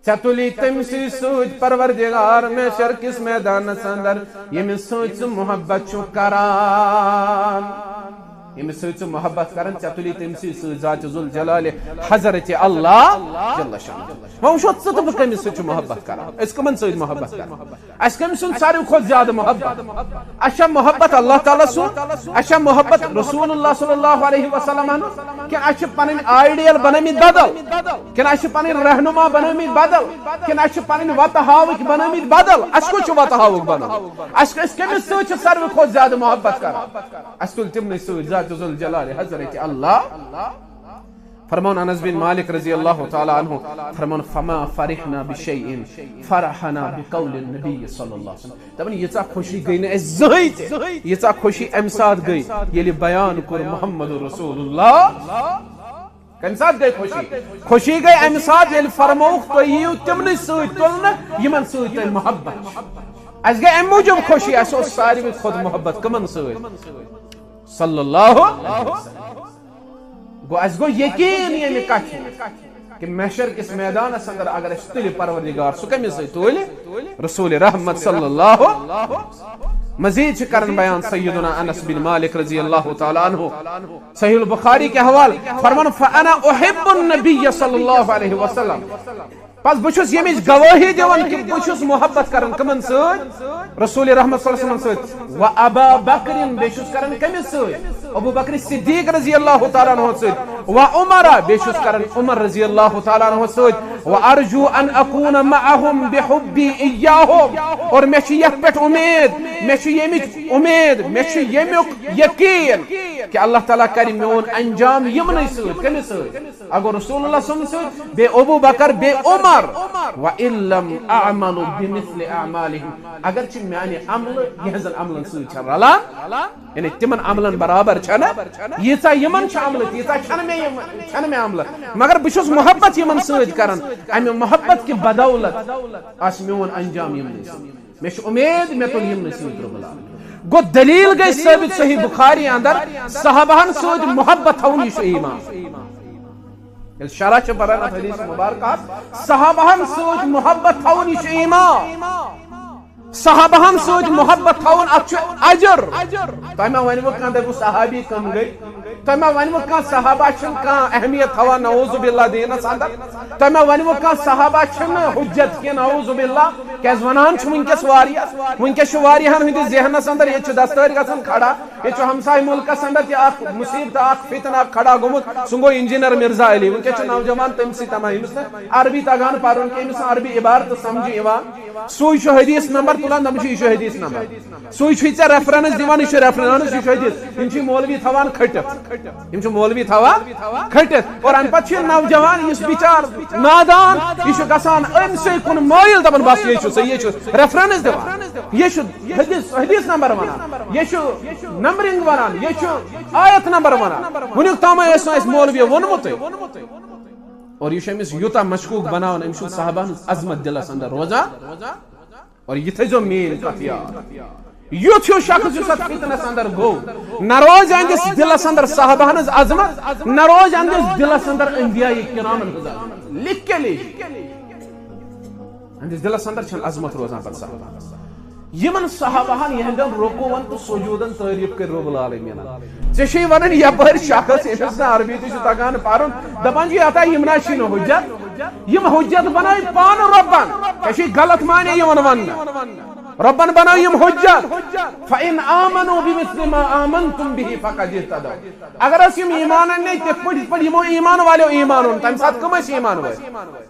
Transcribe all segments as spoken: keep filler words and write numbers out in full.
ژےٚ تُلی تٔمۍ سٕے سۭتۍ پروردگار محشر کِس میدانس اندر، ییٚمِس سۭتۍ ژٕ محبت چھُکھ کران، ییٚمِس سۭتۍ ژٕ محبت کران، ژےٚ تُلی تٔمۍ سٕے سۭتۍ ذات ذوالجلالِ حضرت اللہ جل شانہ۔ وۄنۍ وٕچھو ژٕ تہٕ بہٕ کٔمِس سۭتۍ چھِ محبت کران، أسۍ کٕمن سۭتۍ محبت کران؟ اَسہِ کٔمۍ سُنٛد ساروی کھۄتہٕ زیادٕ محبت؟ اَسہِ چھا محبت اللہ تعالیٰ سُنٛد؟ اَسہِ چھا محبت رسول اللہ صلی اللہ علیہ وسلم ہن؟ کِنہٕ اَسہِ چھِ پنٕنۍ آیڈیل بنٲومٕتۍ بدل؟ کِنہٕ اَسہِ چھِ پنٕنۍ رہنما بنٲومٕتۍ بدل؟ کِنہٕ اَسہِ چھِ پنٕنۍ وتہٕ ہاوٕکۍ بنٲومٕتۍ بدل؟ اَسہِ کُس چھُ وتہٕ ہاوُک بنومُت؟ اَسہِ، أسۍ کٔمِس سۭتۍ چھِ ساروی کھۄتہٕ زیادٕ محبت کران؟ اَسہِ تُلۍ تِمنٕے سۭتۍ، ذات ذوالجلال حضرت اللہ۔ فرماون انس بن مالک رضی اللہ تعالیٰ عنہ، فرماون، "فما فرحنا بشيء فرحنا بقول النبي صلى الله عليه وسلم۔" دپان، ییٖژاہ خوشی گٔے نہٕ اَسہِ زٕہٕنۍ تہِ، ییٖژاہ خوشی اَمہِ ساتہٕ گٔے، ییٚلہِ بیان کوٚر محمد رسول اللہ۔ کَمہِ ساتہٕ گٔے خوشی؟ خوشی گٔے اَمہِ ساتہٕ، ییٚلہِ فرمووُکھ، "تُہۍ یِیِو تِمنٕے سۭتۍ تُلنہٕ، یِمن سۭتۍ تۄہہِ محبت چھُ۔" اَسہِ گٔے اَمہِ موٗجوٗب خوشی، اَسہِ اوس ساروی کھۄتہٕ محبت کٕمن سۭتۍ؟ صلی اللہ علیہ وسلم۔ گوٚو، اَسہِ گوٚو یقیٖن ییٚمہِ کَتھِ کہِ محشر کِس میدانَس اندر اگر اَسہِ تُلہِ پروردگار، سُہ کٔمِس سۭتۍ تُلہِ؟ رسول رحمت صلی اللہ۔ مزید چھِ کران بیان سیدنا انس بن مالک رضی اللہ تعالیٰ عنہ، صحیح البخاری کے حوالے فرمان، "فانا احب النبی صلی اللہ علیہ وسلم۔" بس بہٕ چھُس ییٚمِچ گوٲہی دِوان کہِ بہٕ چھُس محبت کران کٕمن سۭتۍ؟ رسول رحمت صلی اللہ علیہ وسلم سۭتۍ۔ "و ابا بکرین"، بیٚیہِ چھُس کران کٔمِس سۭتۍ؟ ابو بکر صدیق رضی اللہ تعالیٰ عنہ سۭتۍ۔ "و عمر"، بیٚیہِ چھُس کران عمر رضی اللہ تعالیٰ عنہ سۭتۍ۔ "و ارجو ان اکون معهم بحبی ایاہم"، اور مےٚ چھِ یتھ پٮ۪ٹھ امید، مےٚ چھِ ییٚمِچ امید، مےٚ چھُ ییٚمیُک یقیٖن کہِ اللہ تعالیٰ کرِ میون انجام یِمنٕے سۭتۍ۔ کٔمِس سۭتۍ؟ اگو رسول اللہ صلی اللہ علیہ وسلم سۭتۍ، بیٚیہِ ابو بکر، بیٚیہِ عمر۔ "و ان لم اعمل بمثل اعمالهم"، اگرچہِ میانہِ عملہٕ یِہنٛزن عملن سۭتۍ چھےٚ رلان، یعنی تِمن عملن برابر چھنہٕ، ییٖژاہ یِمن چھِ عملہٕ، تیٖژاہ چھنہٕ مےٚ یِم، چھنہٕ مےٚ عملہٕ، مگر بہٕ چھُس محبت یِمن سۭتۍ کران، امہِ محبت کہِ بدولت آسہِ میون انجام یِمنٕے سۭتۍ۔ مےٚ چھِ امید، مےٚ تُل یِمنٕے سۭتۍ رب العالمین۔ گوٚو، دلیل گٔے ثٲبت صحیح بخاری اندر، صحابہن سۭتۍ محبت تھاوُن، یہِ چھُ ایمان۔ ییٚلہِ شرح چھِ پران اتھ حدیث مبارکس، صحابہن سۭتۍ محبت تھاوُن، یہِ چھُ ایمان۔ صحابہن سۭتۍ محبت تھاوُن، اتھ چھُ اجر۔ تۄہہِ ما ونوٕ کانٛہہ، دپوٕ صحابی کم گٔے؟ تۄہہِ ما ونوٕ کانٛہہ صحابہ چھُنہٕ کانٛہہ اہمیت تھاوان نعوذ باللہ دینس اندر؟ تۄہہِ ما ونوٕ کانٛہہ صحابہ چھِنہٕ حجت کینٛہہ نعوذ باللہ؟ کیازِ ونان چھِ ونکیٚس واریاہ، ونکیٚس چھُ واریاہن ہٕنٛدِس ذہنس اندر، ییٚتہِ چھُ دستٲرۍ گژھان کھڑا، ییٚتہِ چھُ ہمسایہِ مُلکس اندر تہِ اکھ مصیبت، اکھ فتنہٕ اکھ کھڑا گوٚمُت، سُہ گوٚو انجینئر مرزا علی۔ ونکیٚس چھِ نوجوان تٔمۍ سٕے تمام، ییٚمِس نہٕ عربی تگان پرُن کینٛہہ، ییٚمِس نہٕ عربی عبارتہٕ سمجھِ یِوان، سُے چھُ حدیث نمبر تُلان، دپان چھُ یہِ چھُ حدیث نمبر۔ سُے چھُے ژےٚ ریفرنس دِوان، یہِ چھُ ریفرنس، یہِ چھُ حدیث۔ یِم چھِ مولوی تھاوان کھٔٹِتھ، یِم چھِ مولوی تھاوان کھٔٹِتھ۔ اور امہِ پتہٕ چھُ یہِ نوجوان، یُس بِچار نادان، یہِ چھُ گژھان أمۍ سٕے کُن مٲیِل، دپان، "بس، یہِ چھُ صحیح، یہِ چھُ ریفرنس دِوان، یہِ چھُ حدیث، حدیث نمبر ونان، یہِ چھُ نمبرنگ ونان، یہِ چھُ آیت نمبر ونان۔ وُنیُک تام ٲسۍ نہٕ اَسہِ مولوی ووٚنمُتٕے۔" اور یہِ چھُ أمِس یوٗتاہ مشکوک بناوان، أمِس چھُنہٕ صحابہن ہٕنٛز عظمت دِلس اندر روزان۔ اور یہِ تھٲیزیو میٲنۍ کتھ یاد، یُتھ ہیوٗ شخص یُس اتھ فتنس اندر گوٚو، نہ روزِ أہنٛدِس دِلس اندر صحابہن ہٕنٛز عظمت، نہ روزِ أہنٛدِس دِلس اندر انبیاء کرامن ہٕنٛز عظمت۔ لکھ کے لیجیے، أہنٛدِس دِلس اندر چھنہٕ عظمت روزان پتہٕ صحابہن۔ یِمن صحابہن یِہنٛدٮ۪ن رکوعن تہٕ سجودن تعریف کٔرۍ رب العالمین۔ ژےٚ چھے ونان یپٲرۍ شخص ییٚمِس نہٕ عربی تہِ چھُ تگان پرُن، دپان چھُ یتھ ہا یِم نہ چھِنہٕ حجت، یِم حجت بنٲوۍ پانہٕ رۄبن۔ ژےٚ چھے غلط معنی یِوان وننہٕ۔ رۄبن بنٲو یِم حجت۔ فَإِنْ آمَنُوا بِمِثْلِ مَا آمَنْتُمْ بِهِ فَقَدِ اهْتَدَوْا۔ اگر ٲسۍ یِم ایمان اننٕے تِتھ پٲٹھۍ، یِتھ پٲٹھۍ یِمو ایمان والیو ایمان اوٚن، تمہِ ساتہٕ کم ٲسۍ ایمان وٲلۍ؟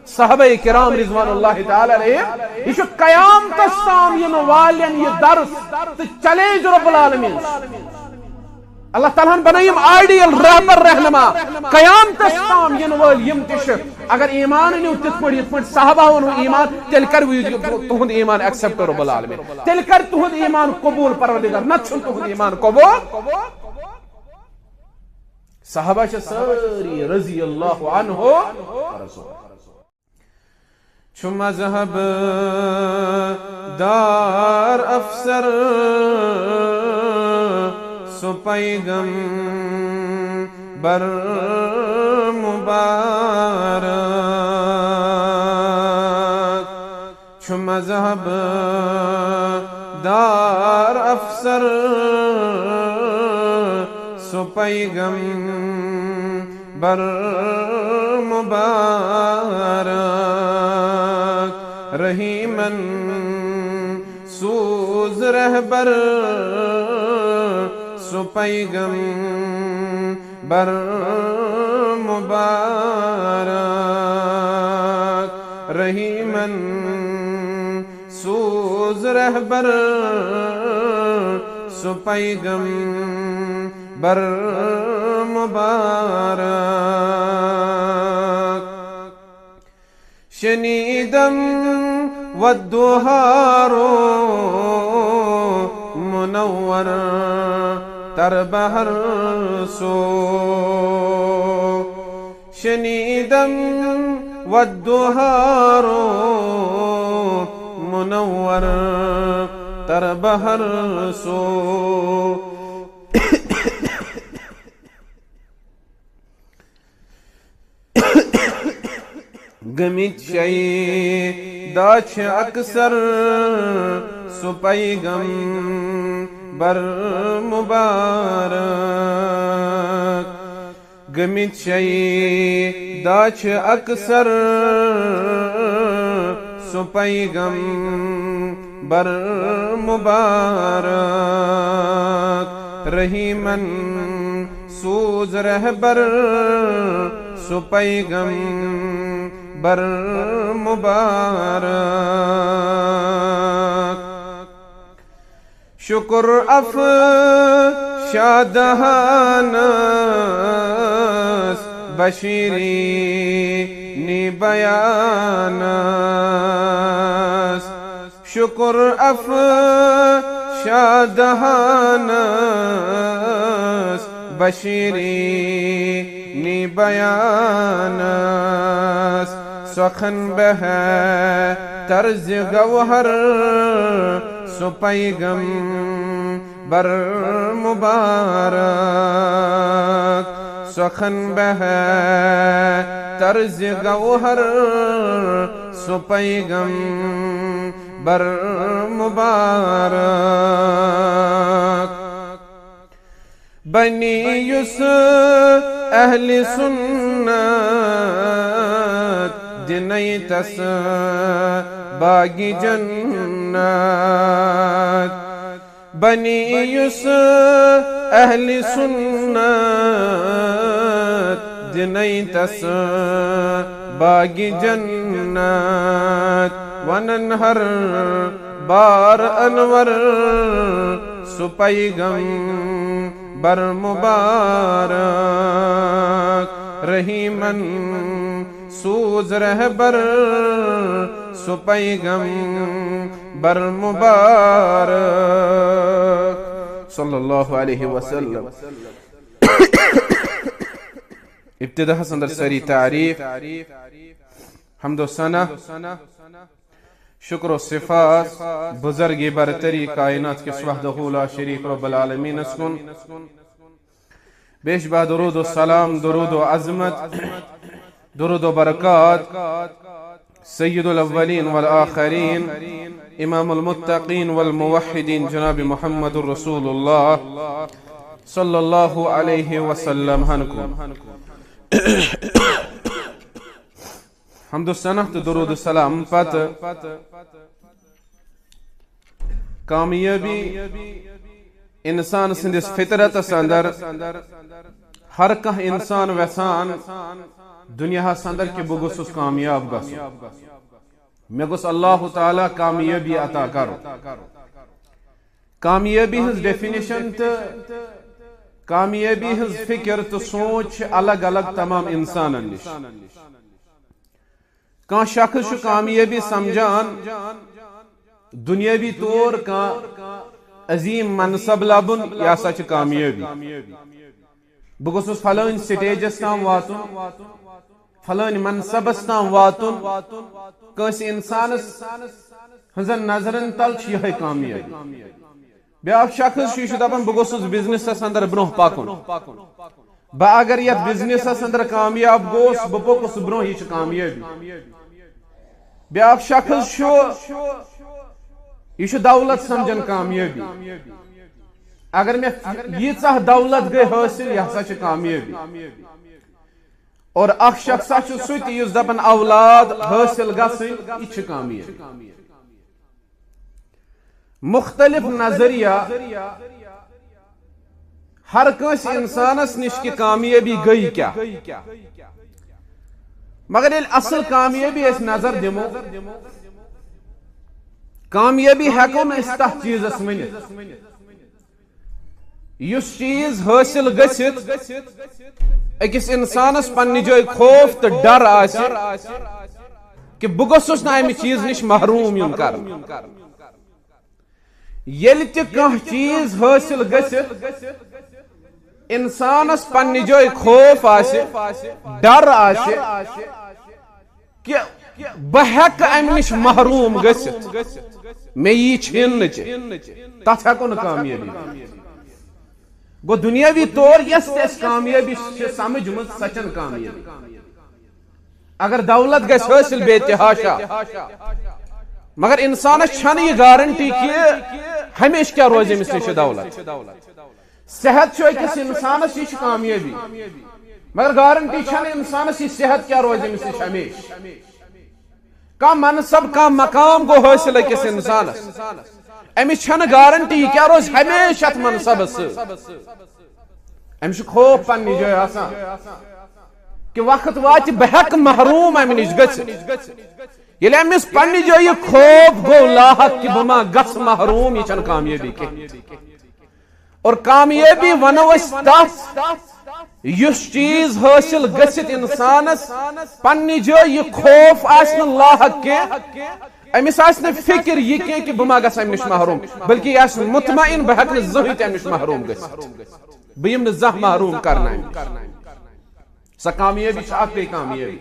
صحابہ کرام رضوان اللہ تعالیٰ علیہم۔ یہِ چھُ قیامتس تام یِنہٕ والٮ۪ن یہِ درس تہٕ چیلنج رب العالمین۔ اللہ تعالیٰ ہن بنٲے یِم آیڈیل رہبر رہنما، قیامتس تام یِنہٕ وٲلۍ یِم تہِ چھِ۔ اگر ایمان أنِو تِتھ پٲٹھۍ، یِتھ پٲٹھۍ صحابہ ہن اوٚن ایمان، تیٚلہِ کرِ وۄنۍ تُہُنٛد ایمان ایکسپٹ رب العالمین، تیٚلہِ کرِ تُہُنٛد ایمان قبول پروردگار، نتہٕ چھُنہٕ تُہُنٛد ایمان قبول۔ صحابہ چھِ سٲری رضی اللہ عنہ۔ چھُ مذہب دار افسر سُہ پیغمبر مبارک۔ چھُ مذہب دار افسر، سُہ پیغمبر مبارک۔ رحیمن سوز رہبر، سُہ پیغمبر مبارک۔ رحیمن سوز رہبر، سُہ پیغمبر مبارک۔ شنیدم و دوہارو منور تر بہر سو۔ شنیدم و دوہارو منور تر بہر سو۔ گٔمٕتۍ شیدا چھِ اکثر، سُہ پیغمبر مبارک۔ گٔمٕتۍ شیدا چھِ اکثر، سُہ پیغمبر مبارک۔ رحیمن سوز رہبر، سُہ پیغمبر مبارک۔ شکر افشا دہانس بشیری نی بیانس۔ شکر افشا دہانس بشیری نی بیانس۔ سخن بہتر زِ گوہر، سُہ پیغمبر مبارک۔ سخن بہتر زِ گوہر، سُہ پیغمبر مبارک۔ بنی یُس اہل سنت، دِنَے تس باغِ جنت۔ بنی یُس اہل سنت، دِنَے تس باغِ جنت۔ ونن ہر بار انور، سُہ پیغمبر مبارک۔ رحیمن سوز رہبر، سُہ پیغمبر مبارک۔ صلی اللہ علیہ وسلم۔ ابتداہس اندر سٲری تعریف، حمد و ثنا، شکر و صفات بزرگ برتری کائنات کِس وحدہ لا شریک رب العالمینس کُن۔ بیش بہ درود و سلام، درود و عظمت، درود و برکات سید الاولین والآخرین، امام المتقین والموحدین جناب محمد رسول اللہ صلی اللہ علیہ وسلم ہن کُن۔ حمد و ثنا تہٕ درود و سلام پتہٕ کامیٲبی انسان سٕنٛدِس فطرتس اندر۔ ہر کانٛہہ انسان ویژھان دُنیاہس اندر کہِ بہٕ گوٚژھُس کامیاب گژھُن، مےٚ گوٚژھ اللہ تعالیٰ کامیٲبی عطا کرُن۔ کامیٲبی ہٕنٛز ڈیفینیشن تہٕ کامیٲبی ہٕنٛز فکر تہٕ سونچ چھِ الگ الگ تمام انسانن نِش۔ کانٛہہ شخص چھُ کامیٲبی سمجھان دُنیٲوی طور کانٛہہ عظیم منصب لبُن، یہِ ہسا چھِ کامیٲبی۔ بہٕ گوٚژھُس فلٲنۍ سٹیجس تام واتُن، فلٲنۍ منصبس تام واتُن۔ کٲنٛسہِ انسانس ہٕنٛزن نظرن تل چھِ یِہوٚے کامیٲبی۔ بیٛاکھ شخص چھُ، یہِ چھُ دپان، بہٕ گوٚژھُس بزنسس اندر برٛونٛہہ پکُن۔ بہٕ اگر یتھ بزنسس اندر کامیاب گوس، بہٕ پوٚکُس برٛونٛہہ، یہِ چھِ کامیٲبی۔ بیاکھ شخص چھُ، یہِ چھُ دولت سمجھان کامیٲبی۔ اگر مےٚ ییٖژاہ دولت گٔے حٲصِل، یہِ ہسا چھِ کامیٲبی۔ اور اکھ شخصا چھُ سُہ تہِ یُس دپان اولاد حٲصِل گژھٕنۍ، یہِ چھِ کامیٲبی۔ مختلف نظریہ ہر کٲنٛسہِ انسانس نِش کہِ کامیٲبی گٔے کیٛاہ۔ مگر ییٚلہِ اصل کامیٲبی أسۍ نظر دِمو، کامیٲبی ہٮ۪کو نہٕ أسۍ تتھ چیٖزس ؤنِتھ، یُس چیٖز حٲصِل گٔژھِتھ أکِس انسانس پننہِ جایہِ خوف تہٕ ڈر آسہِ کہِ بہٕ گوٚژھُس نہٕ امہِ چیٖز نِش محروم یُن کرنہٕ۔ ییٚلہِ تہِ کانٛہہ چیٖز حٲصِل گٔژھِتھ انسانس پننہِ جایہِ خوف آسہِ، ڈر آسہِ، کہِ بہٕ ہٮ۪کہٕ امہِ نِش محروم گٔژھِتھ، مےٚ یی چھیننہٕ چہِ، تتھ ہٮ۪کو نہٕ کامیٲبی ؤنِتھ۔ گوٚو، دُنیاوی طور یۄس تہِ اَسہِ کامیٲبی چھِ سمجھمٕژ، سۄ چھَنہٕ کامیٲبی۔ اگر دولت گژھِ حٲصِل، بے تحاشا، مگر انسانس چھنہٕ یہِ گارنٹی کہِ ہمیشہِ کیٛاہ روزِ أمِس نِش یہِ دولت۔ صحت چھُ أکِس انسانس، یہِ چھِ کامیٲبی، مگر گارنٹی چھنہٕ انسانس یہِ صحت کیٛاہ روزِ أمِس نِش ہمیشہِ۔ کانٛہہ منصب، کانٛہہ مقام گوٚو حٲصِل أکِس انسانس، أمِس چھنہٕ گارنٹی یہِ کیٛاہ روزِ ہمیشہِ اتھ منصبس سۭتۍ۔ أمِس چھُ خوف پننہِ جایہِ آسان کہِ وقت واتہِ بہٕ ہٮ۪کہٕ محروم امہِ نِش گٔژھِتھ۔ ییٚلہِ أمِس پننہِ جایہِ یہِ خوف گوٚو لاحق کہِ بہٕ ما گژھٕ محروم، یہِ چھنہٕ کامیٲبی کینٛہہ۔ اور کامیٲبی ونو أسۍ تتھ، یُس چیٖز حٲصِل گٔژھِتھ انسانس پننہِ جایہِ یہِ خوف آسہِ نہٕ لاحق کینٛہہ، أمِس آسہِ نہٕ فکر یہِ کینٛہہ کہِ بہٕ ما گژھٕ امہِ نِش محروم، بلکہِ یہِ آسہِ مطمئن بہٕ ہٮ۪کہٕ نہٕ زٕہٕنۍ تہِ امہِ نِش محروم گٔژھِتھ، بہٕ یِمہٕ نہٕ زانٛہہ محروم کرنہٕ امہِ نِش۔ سۄ کامیٲبی چھِ اکٕے کامیٲبی،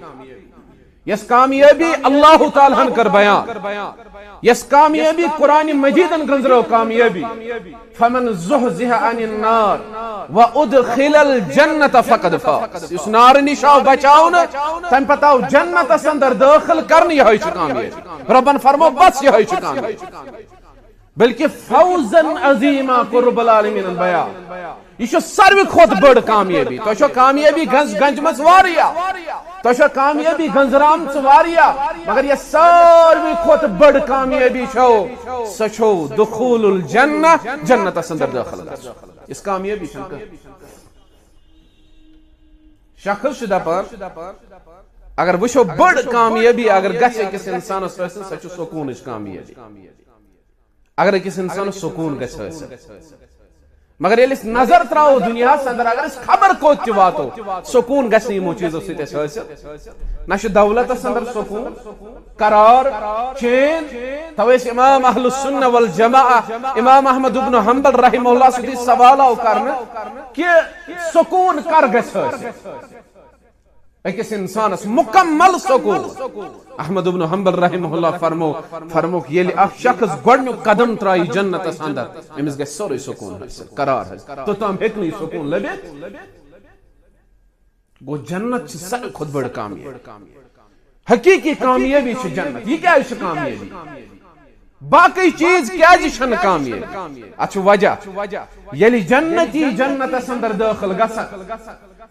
یۄس کامیٲبی اللہ تعالیٰ ہن کٔر بیان، یۄس کامیٲبی قرآن مجیدن گٔنٛزرٲو کامیٲبی، فمن زحزح عن النار وادخل الجنة فقد فاز، یُس نارٕ نِش آو بچاونہٕ، تمہِ پتہٕ آو جنتس اندر دٲخل کرنہٕ، یِہوٚے چھُ کامیٲبی۔ رۄبن فرموو، بس یِہوٚے چھُ کامیٲبی۔ بلکہ فوزا عظیما کوٚر رب العالمینن بیان۔ یہِ چھُ ساروی کھۄتہٕ بٔڑ کامیٲبی۔ تۄہہِ چھو کامیٲبی گنٛز-، گنٛجمٕژ واریاہ، تۄہہِ چھو کامیٲبی گنٛزرامژٕ واریاہ، مگر یۄس ساروی کھۄتہٕ بٔڑ کامیٲبی چھو، سۄ چھو دخول الجنہ، جنتس اندر دٲخل گژھُن۔ یۄس کامیٲبی چھنہٕ کانٛہہ۔ شخص چھُ دپان، اگر وٕچھو، بٔڑ کامیٲبی اگر گژھِ أکِس انسانس حٲصِل، سۄ چھِ سکوٗنٕچ کامیٲبی۔ اگر أکِس انسانس سکوٗن گژھِ حٲصِل، مگر ییٚلہِ أسۍ نظر تراوو دُنیاہس اندر، اگر أسۍ خبر کوٚت تہِ واتو، سکوٗن گژھِ نہٕ یِمو چیٖزو سۭتۍ اَسہِ حٲصِل۔ نہ چھُ دولتس اندر سکوٗن، قرار، چین۔ توے ٲسۍ امام اہل السنہ والجماعہ، امام احمد ابن حنبل رحمہ اللہ سۭتۍ سوال آو کرنہٕ کہِ سکوٗن کر گژھِ حٲصِل أکِس انسانس مکمل سکوٗن؟ احمد ابن حنبل رحمہ اللہ فرمو، فرموک، ییٚلہِ اکھ شخص گۄڈنیُک قدم ترایہِ جنتس اندر، أمِس گژھِ سورُے سکوٗن حٲصِل، قرار حٲصِل۔ توٚتام ہیٚکہِ نہٕ یہِ سکوٗن لٔبِتھ۔ گوٚو، جنت چھِ ساروی کھۄتہٕ بٔڑ کامیٲبی۔ حقیٖقی کامیٲبی چھِ جنت۔ یہِ کیٛازِ چھِ کامیٲبی؟ باقٕے چیٖز کیٛازِ چھَنہٕ کامیٲبی؟ اَتھ چھُ وجہ۔ ییٚلہِ جنتی جنتس اندر دٲخل گژھن،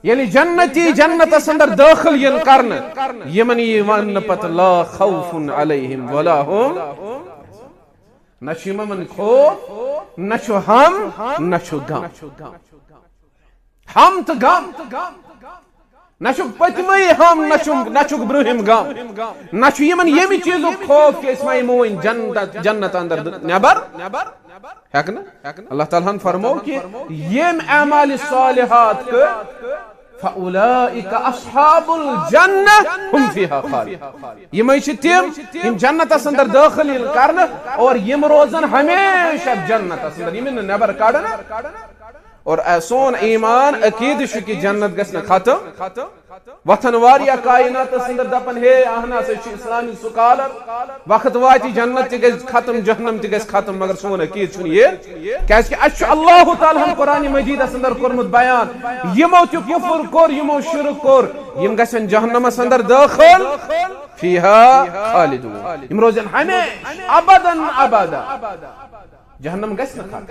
ییٚلہِ جنتی جنتس اندر دٲخل یِن کرنہٕ، یِمن یی وننہٕ پتہٕ، لا خوف علیہم ولا هم، نہ چھُ یِمن خوف، نہ چھُ ہم، نہ چھُ غم۔ ہم تہٕ غم۔ نہ چھُکھ پٔتمے ہم، نہ چھُم، نہ چھُکھ برٛونٛہِم غم۔ نہ چھُ یِمن ییٚمہِ چیٖزُک خوف کہِ أسۍ ما یِمو وۄنۍ جنت، جنت اندر دٕ-، نٮ۪بر۔ ہٮ۪کہٕ نہٕ۔ اللہ تعالیٰ ہن فرموو کہِ ییٚمۍ اعمالِ صالحات کٔر، فَأُولَٰئِکَ أَصْحَابُ الْجَنَّةِ هُمْ فِيهَا خَالِدُونَ۔ یِمے چھِ تِم، یِم جنتس اندر دٲخل یِن کرنہٕ اور یِم روزن ہمیشہ جنتس اندر، یِم یِن نہٕ نٮ۪بر کڑنہٕ۔ اور سون ایمان عقیدٕ چھُ کہِ جنت گژھِ نہٕ ختم۔ وۄتھن واریاہ کائناتس اندر دپن، ہے، اہن ہسا چھُ اسلامی سکالر، وقت واتہِ جنت تہِ گژھِ ختم، جہنم تہِ گژھِ ختم، مگر سون عقیدٕ چھُنہٕ یہِ، کیازِ کہِ اسہِ چھُ اللہ تعالیٰ ہن قرآن مجیدس اندر کوٚرمُت بیان، یِمو تہِ کفر کوٚر، یِمو شرک کوٚر، یِم گژھن جہنمس اندر دٲخل، فیہا خالدون، یِم روزن ہمیشہ ابدن ابدا۔ جہنم گژھِ نہٕ ختم۔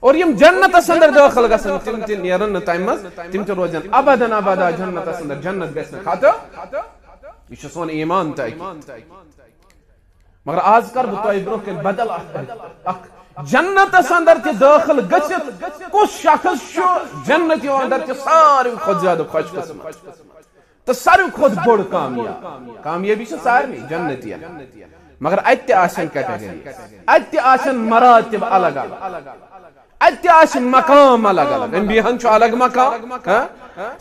اور یِم جنتس اندر دٲخل گژھن، تِم تہِ نیرن نہٕ تمہِ منٛز، تِم تہِ روزن ابدن ابدا جنتس اندر، جنت گژھِ نہٕ ختم۔ یہِ چھُ سون ایمان تہٕ عقیدٕ۔ مگر آز کر بہٕ تۄہہِ برونٛہہ کنہِ بدل اکھ، اکھ جنتس اندر تہِ دٲخل گٔژھِتھ کُس شخص چھُ جنتیو اندر تہِ ساروی کھۄتہٕ زیادٕ خۄش قسمت؟ تہٕ ساروی کھۄتہٕ بٔڑ کامیاب، کامیٲبی چھِ سارنٕے جنتین، مگر اتہِ تہِ آسن کیٹگری، اتہِ تہِ آسن مراتب الگ الگ، اتہِ تہِ آسہِ مقام الگ الگ۔ انبیاہن چھُ الگ مقام، ہاں؟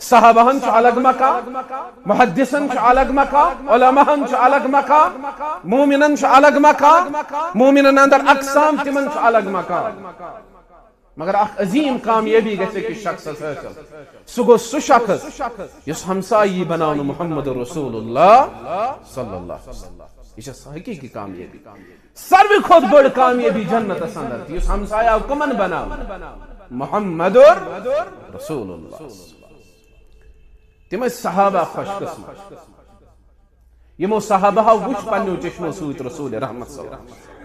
صحابہن چھُ الگ مقام، محدثن چھُ الگ مقام، علماہن چھُ الگ مقام، مومنن چھُ الگ مقام، مومنن اندر اقسام، تِمن چھُ الگ مقام۔ مگر اکھ عظیم کامیٲبی گژھِ أکِس شخصس حٲصِل۔ سُہ گوٚو سُہ شخص یُس ہمسایہِ یی بناونہٕ محمد رسول اللہ صلی اللہ علیہ وسلم۔ یہِ چھےٚ سۄ حقیٖقی کامیٲبی۔ ساروی کھۄتہٕ بٔڑ کامیٲبی جنتس اندر تہِ، یُس ہمسایہِ آو کمن بناونہٕ؟ محمد رسول اللہ۔ تِم ٲسۍ صحابہ خۄش قسمت۔ یِمو صحابہو وُچھ پننیو چشمو سۭتۍ رسول رحمت صلی اللہ علیہ وسلم۔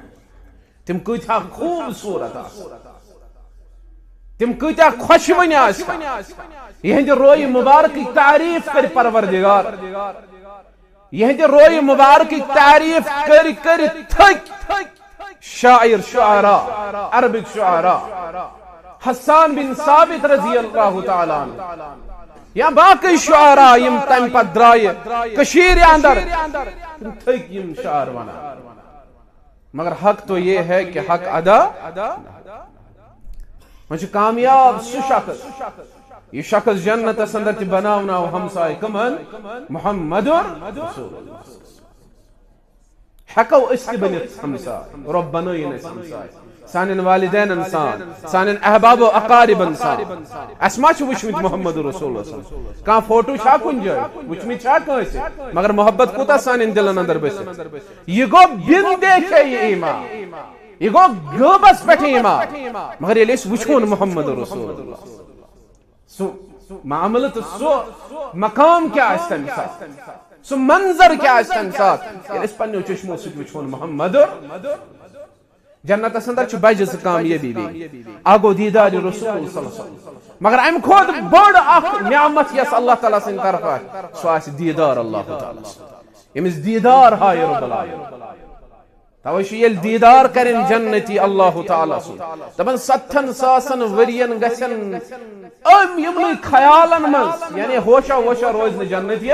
تِم کۭتیٛاہ خوٗبصوٗرت آسہٕ، تِم کۭتیٛاہ خۄشوٕنۍ آسہٕ۔ یِہنٛدِ رویہِ مبارکٕچ تعریٖف کٔرۍ پروردگار، یِہنٛدِ رویہِ مبارکٕچ تعریٖف کٔرۍ کٔرۍ تھٔکۍ شاعر شعراء، عربٕکۍ شعراء، حسان بن ثابت رضی اللہ تعالیٰ عنہ یا باقٕے شعراء یِم تمہِ پتہٕ درٛایہِ کٔشیٖرِ اندر، تِم تھٔکۍ یِم شعر ونان۔ مگر حق تو یہ ہے کہ حق ادا، وۄنۍ چھُ کامیاب سُہ شخص، یہِ شخص جنتس اندر تہِ بناوناو ہمسایہِ کمن؟ محمد رسول اللہ۔ ہٮ۪کو أسۍ تہِ بٔنِتھ ہمساے، رۄب بنٲیِن أسۍ ہمساے، سانٮ۪ن والدینن سان، سانٮ۪ن احباب و اقاربن سان۔ اَسہِ ما چھِ وٕچھمٕتۍ محمد رسول اللہ صلی اللہ علیہ وسلم؟ کانٛہہ فوٹو چھا کُنہِ جایہِ؟ وٕچھمٕتۍ چھا کٲنٛسہِ؟ مگر محبت کوٗتاہ سانٮ۪ن دِلن اندر بٔسِتھ۔ یہِ گوٚو بِن دیکھے یہِ ایمان، یہِ گوٚو غٲبس پٮ۪ٹھ ایمان۔ مگر ییٚلہِ أسۍ وٕچھون محمد رسول اللہ، سُہ معاملہٕ تہٕ سُہ مقام کیٛاہ آسہِ تَمہِ ساتہٕ، سُہ منظر کیٛاہ آسہِ تَمہِ ساتہٕ، ییٚلہِ أسۍ پننیو چشمو سۭتۍ وٕچھون محمد۔ جنتس اندر چھِ بجہِ زٕ کامیٲبی بیٚیہِ۔ اکھ گوٚو دیٖدارِ رسول صلی اللہ علیہ وسلم، مگر امہِ کھۄتہٕ بٔڑ اکھ نعمت یۄس اللہ تعالیٰ سٕنٛدِ طرفہٕ آسہِ، سُہ آسہِ دیٖدار اللہ تعالیٰ سُنٛد۔ ییٚمِس دیٖدار ہایہِ رب العالمین۔ توے چھُ ییٚلہِ دیٖدار کرن جنتی اللہ تعالیٰ سُنٛد، دپان ستتھن ساسن ؤرین گژھن أمۍ یِمنٕے خیالن منٛز، یعنی ہوشا ووشا روزِ نہٕ جنتی۔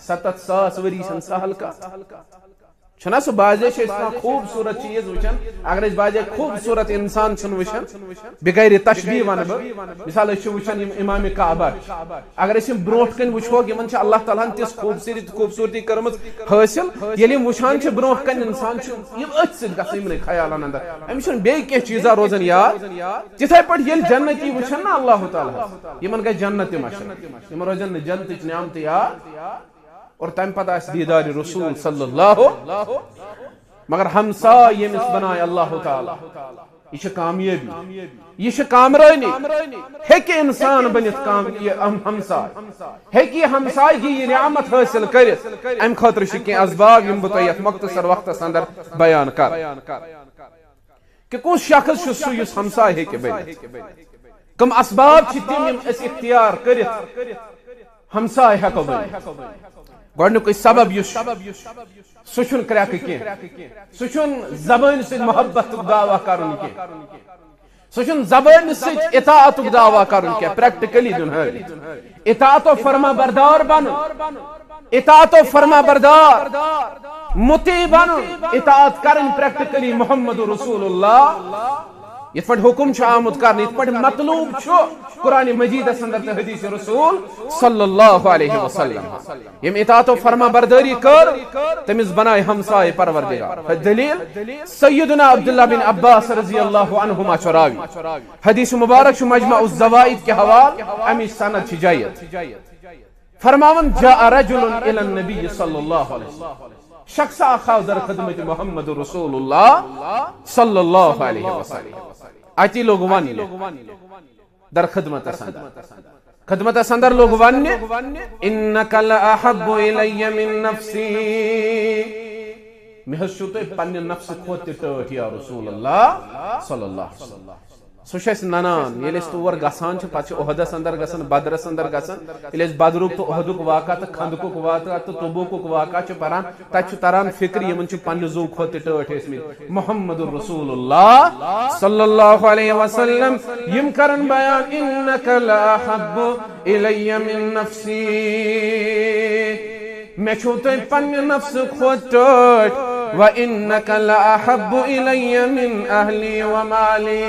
ستتھ ساس ؤری چھَنہٕ سہل کتھ۔ چھُنہ سُہ بعضے چھِ أسۍ کانٛہہ خوٗبصوٗرت چیٖز وٕچھان، اگر أسۍ بعضے خوٗبصوٗرت انسان چھِنہٕ وٕچھان، بغیر تشبیہ ونہٕ بہٕ، مثال أسۍ چھِ وٕچھان یِم امام کعبہ چھِ، اگر أسۍ یِم برونٛٹھ کنہِ وٕچھوکھ، یِمن چھِ اللہ تعالیٰ ہن تِژھ خوٗبصوٗرتی، خوٗبصوٗرتی کٔرمٕژ حٲصِل، ییٚلہِ یِم وٕچھان چھِ برونٛٹھ کنہِ انسان چھُ، یِم أتھۍ سۭتۍ گژھان یِمنٕے خیالن اندر، أمِس چھُنہٕ بیٚیہِ کینٛہہ چیٖزا روزان یاد۔ تِتھے پٲٹھۍ ییٚلہِ جنتی وٕچھن نا اللہ تعالیٰ ہس، یِمن گژھِ جنت تہِ مشق، یِمن روزن نہٕ جنتٕچ نعمتہٕ یاد۔ اور تمہِ پتہٕ آسہِ دیٖدارِ رسول صلی اللہ، مگر ہمساے ییٚمِس بنایہِ اللہ تعالیٰ، یہِ چھِ کامیٲبی، یہِ چھِ کامرٲنی۔ ہیٚکہِ انسان بٔنِتھ کام، یہِ ہم-، ہمساے؟ ہیٚکہِ یہِ ہمسایگی یہِ نعمت حٲصِل کٔرِتھ؟ امہِ خٲطرٕ چھِ کینٛہہ اسباب یِم بہٕ تۄہہِ یتھ مۄختصر وقتس اندر بیان کرٕ۔ کہ کُس شخص چھُ سُہ یُس ہمساے ہیٚکہِ بٔنِتھ؟ کم اسباب چھِ تِم یِم أسۍ اختیار کٔرِتھ ہمساے ہیٚکو بٔنِتھ؟ گۄڈنیُکُے سبب یُس چھُ، سُہ چھُنہٕ کرٛٮ۪کہٕ کینٛہہ، سُہ چھُنہٕ زبٲنۍ سۭتۍ محبتُک دعویٰ کرُن کینٛہہ، سُہ چھُنہٕ زبٲنۍ سۭتۍ اطاعتُک دعویٰ کرُن کینٛہہ، پریکٹیکلی دیُن ہٲوِتھ۔ اطاعت و فرما بردار بنُن، اطاعت و فرما بردار، مطیع بنُن، اطاعت کرٕنۍ پریکٹیکلی محمد رسول اللہ۔ یِتھ پٲٹھۍ حکم چھُ آمُت کرنہٕ، یِتھ پٲٹھۍ مطلوب چھُ قرآن مجیدس اندر تہٕ حدیث رسول صلی اللہ علیہ وسلم۔ ییٚمۍ اطاعت و فرما بردٲری کٔر، تٔمِس بنایہِ ہمسایہِ پروردگار۔ دلیل، سیدنا عبداللہ بن عباس رضی اللہ عنہما چھُ راوی۔ حدیث مبارک چھُ مجمع الزوائد کہِ حوالہٕ، اَمِچ سند چھِ جید۔ فرماوان، جاء رجل الى النبی صلی اللہ علیہ وسلم، شخص اکھ آو در خدمت محمد رسول اللہ صلی اللہ علیہ وسلم۔ اتی لوگ وننہِ، در خدمتس اندر، خدمتس اندر لوگ وننہِ، انک لاحب الی من نفسی، مےٚ حظ چھُو تُہۍ پننہِ نفسہٕ کھۄتہٕ تہِ ٹٲٹھۍ یا رسول اللہ صلی اللہ علیہ وسلم۔ سُہ چھُ اَسہِ ننان، ییٚلہِ أسۍ تور گژھان چھِ، پتہٕ چھِ احدس اندر گژھان، بدرس اندر گژھان، ییٚلہِ أسۍ بدرُک تہٕ احدُک واقعہ تہٕ خندقُک واقعہ تہٕ تبوکُک واقعہ چھِ پران، تتہِ چھُ تران فکر، یِمن چھِ پننہِ زُو کھۄتہٕ تہِ ٹٲٹھۍ ٲسمٕتۍ۔ محمد رسول اللہ صلی اللہ علیہ وسلم، یِم کرن بیان، انک لاحب الی من نفسی، مےٚ چھُو تُہۍ پننہِ نفسہٕ کھۄتہٕ ٹٲٹھۍ، و انک لاحب الی من اہلی و مالی،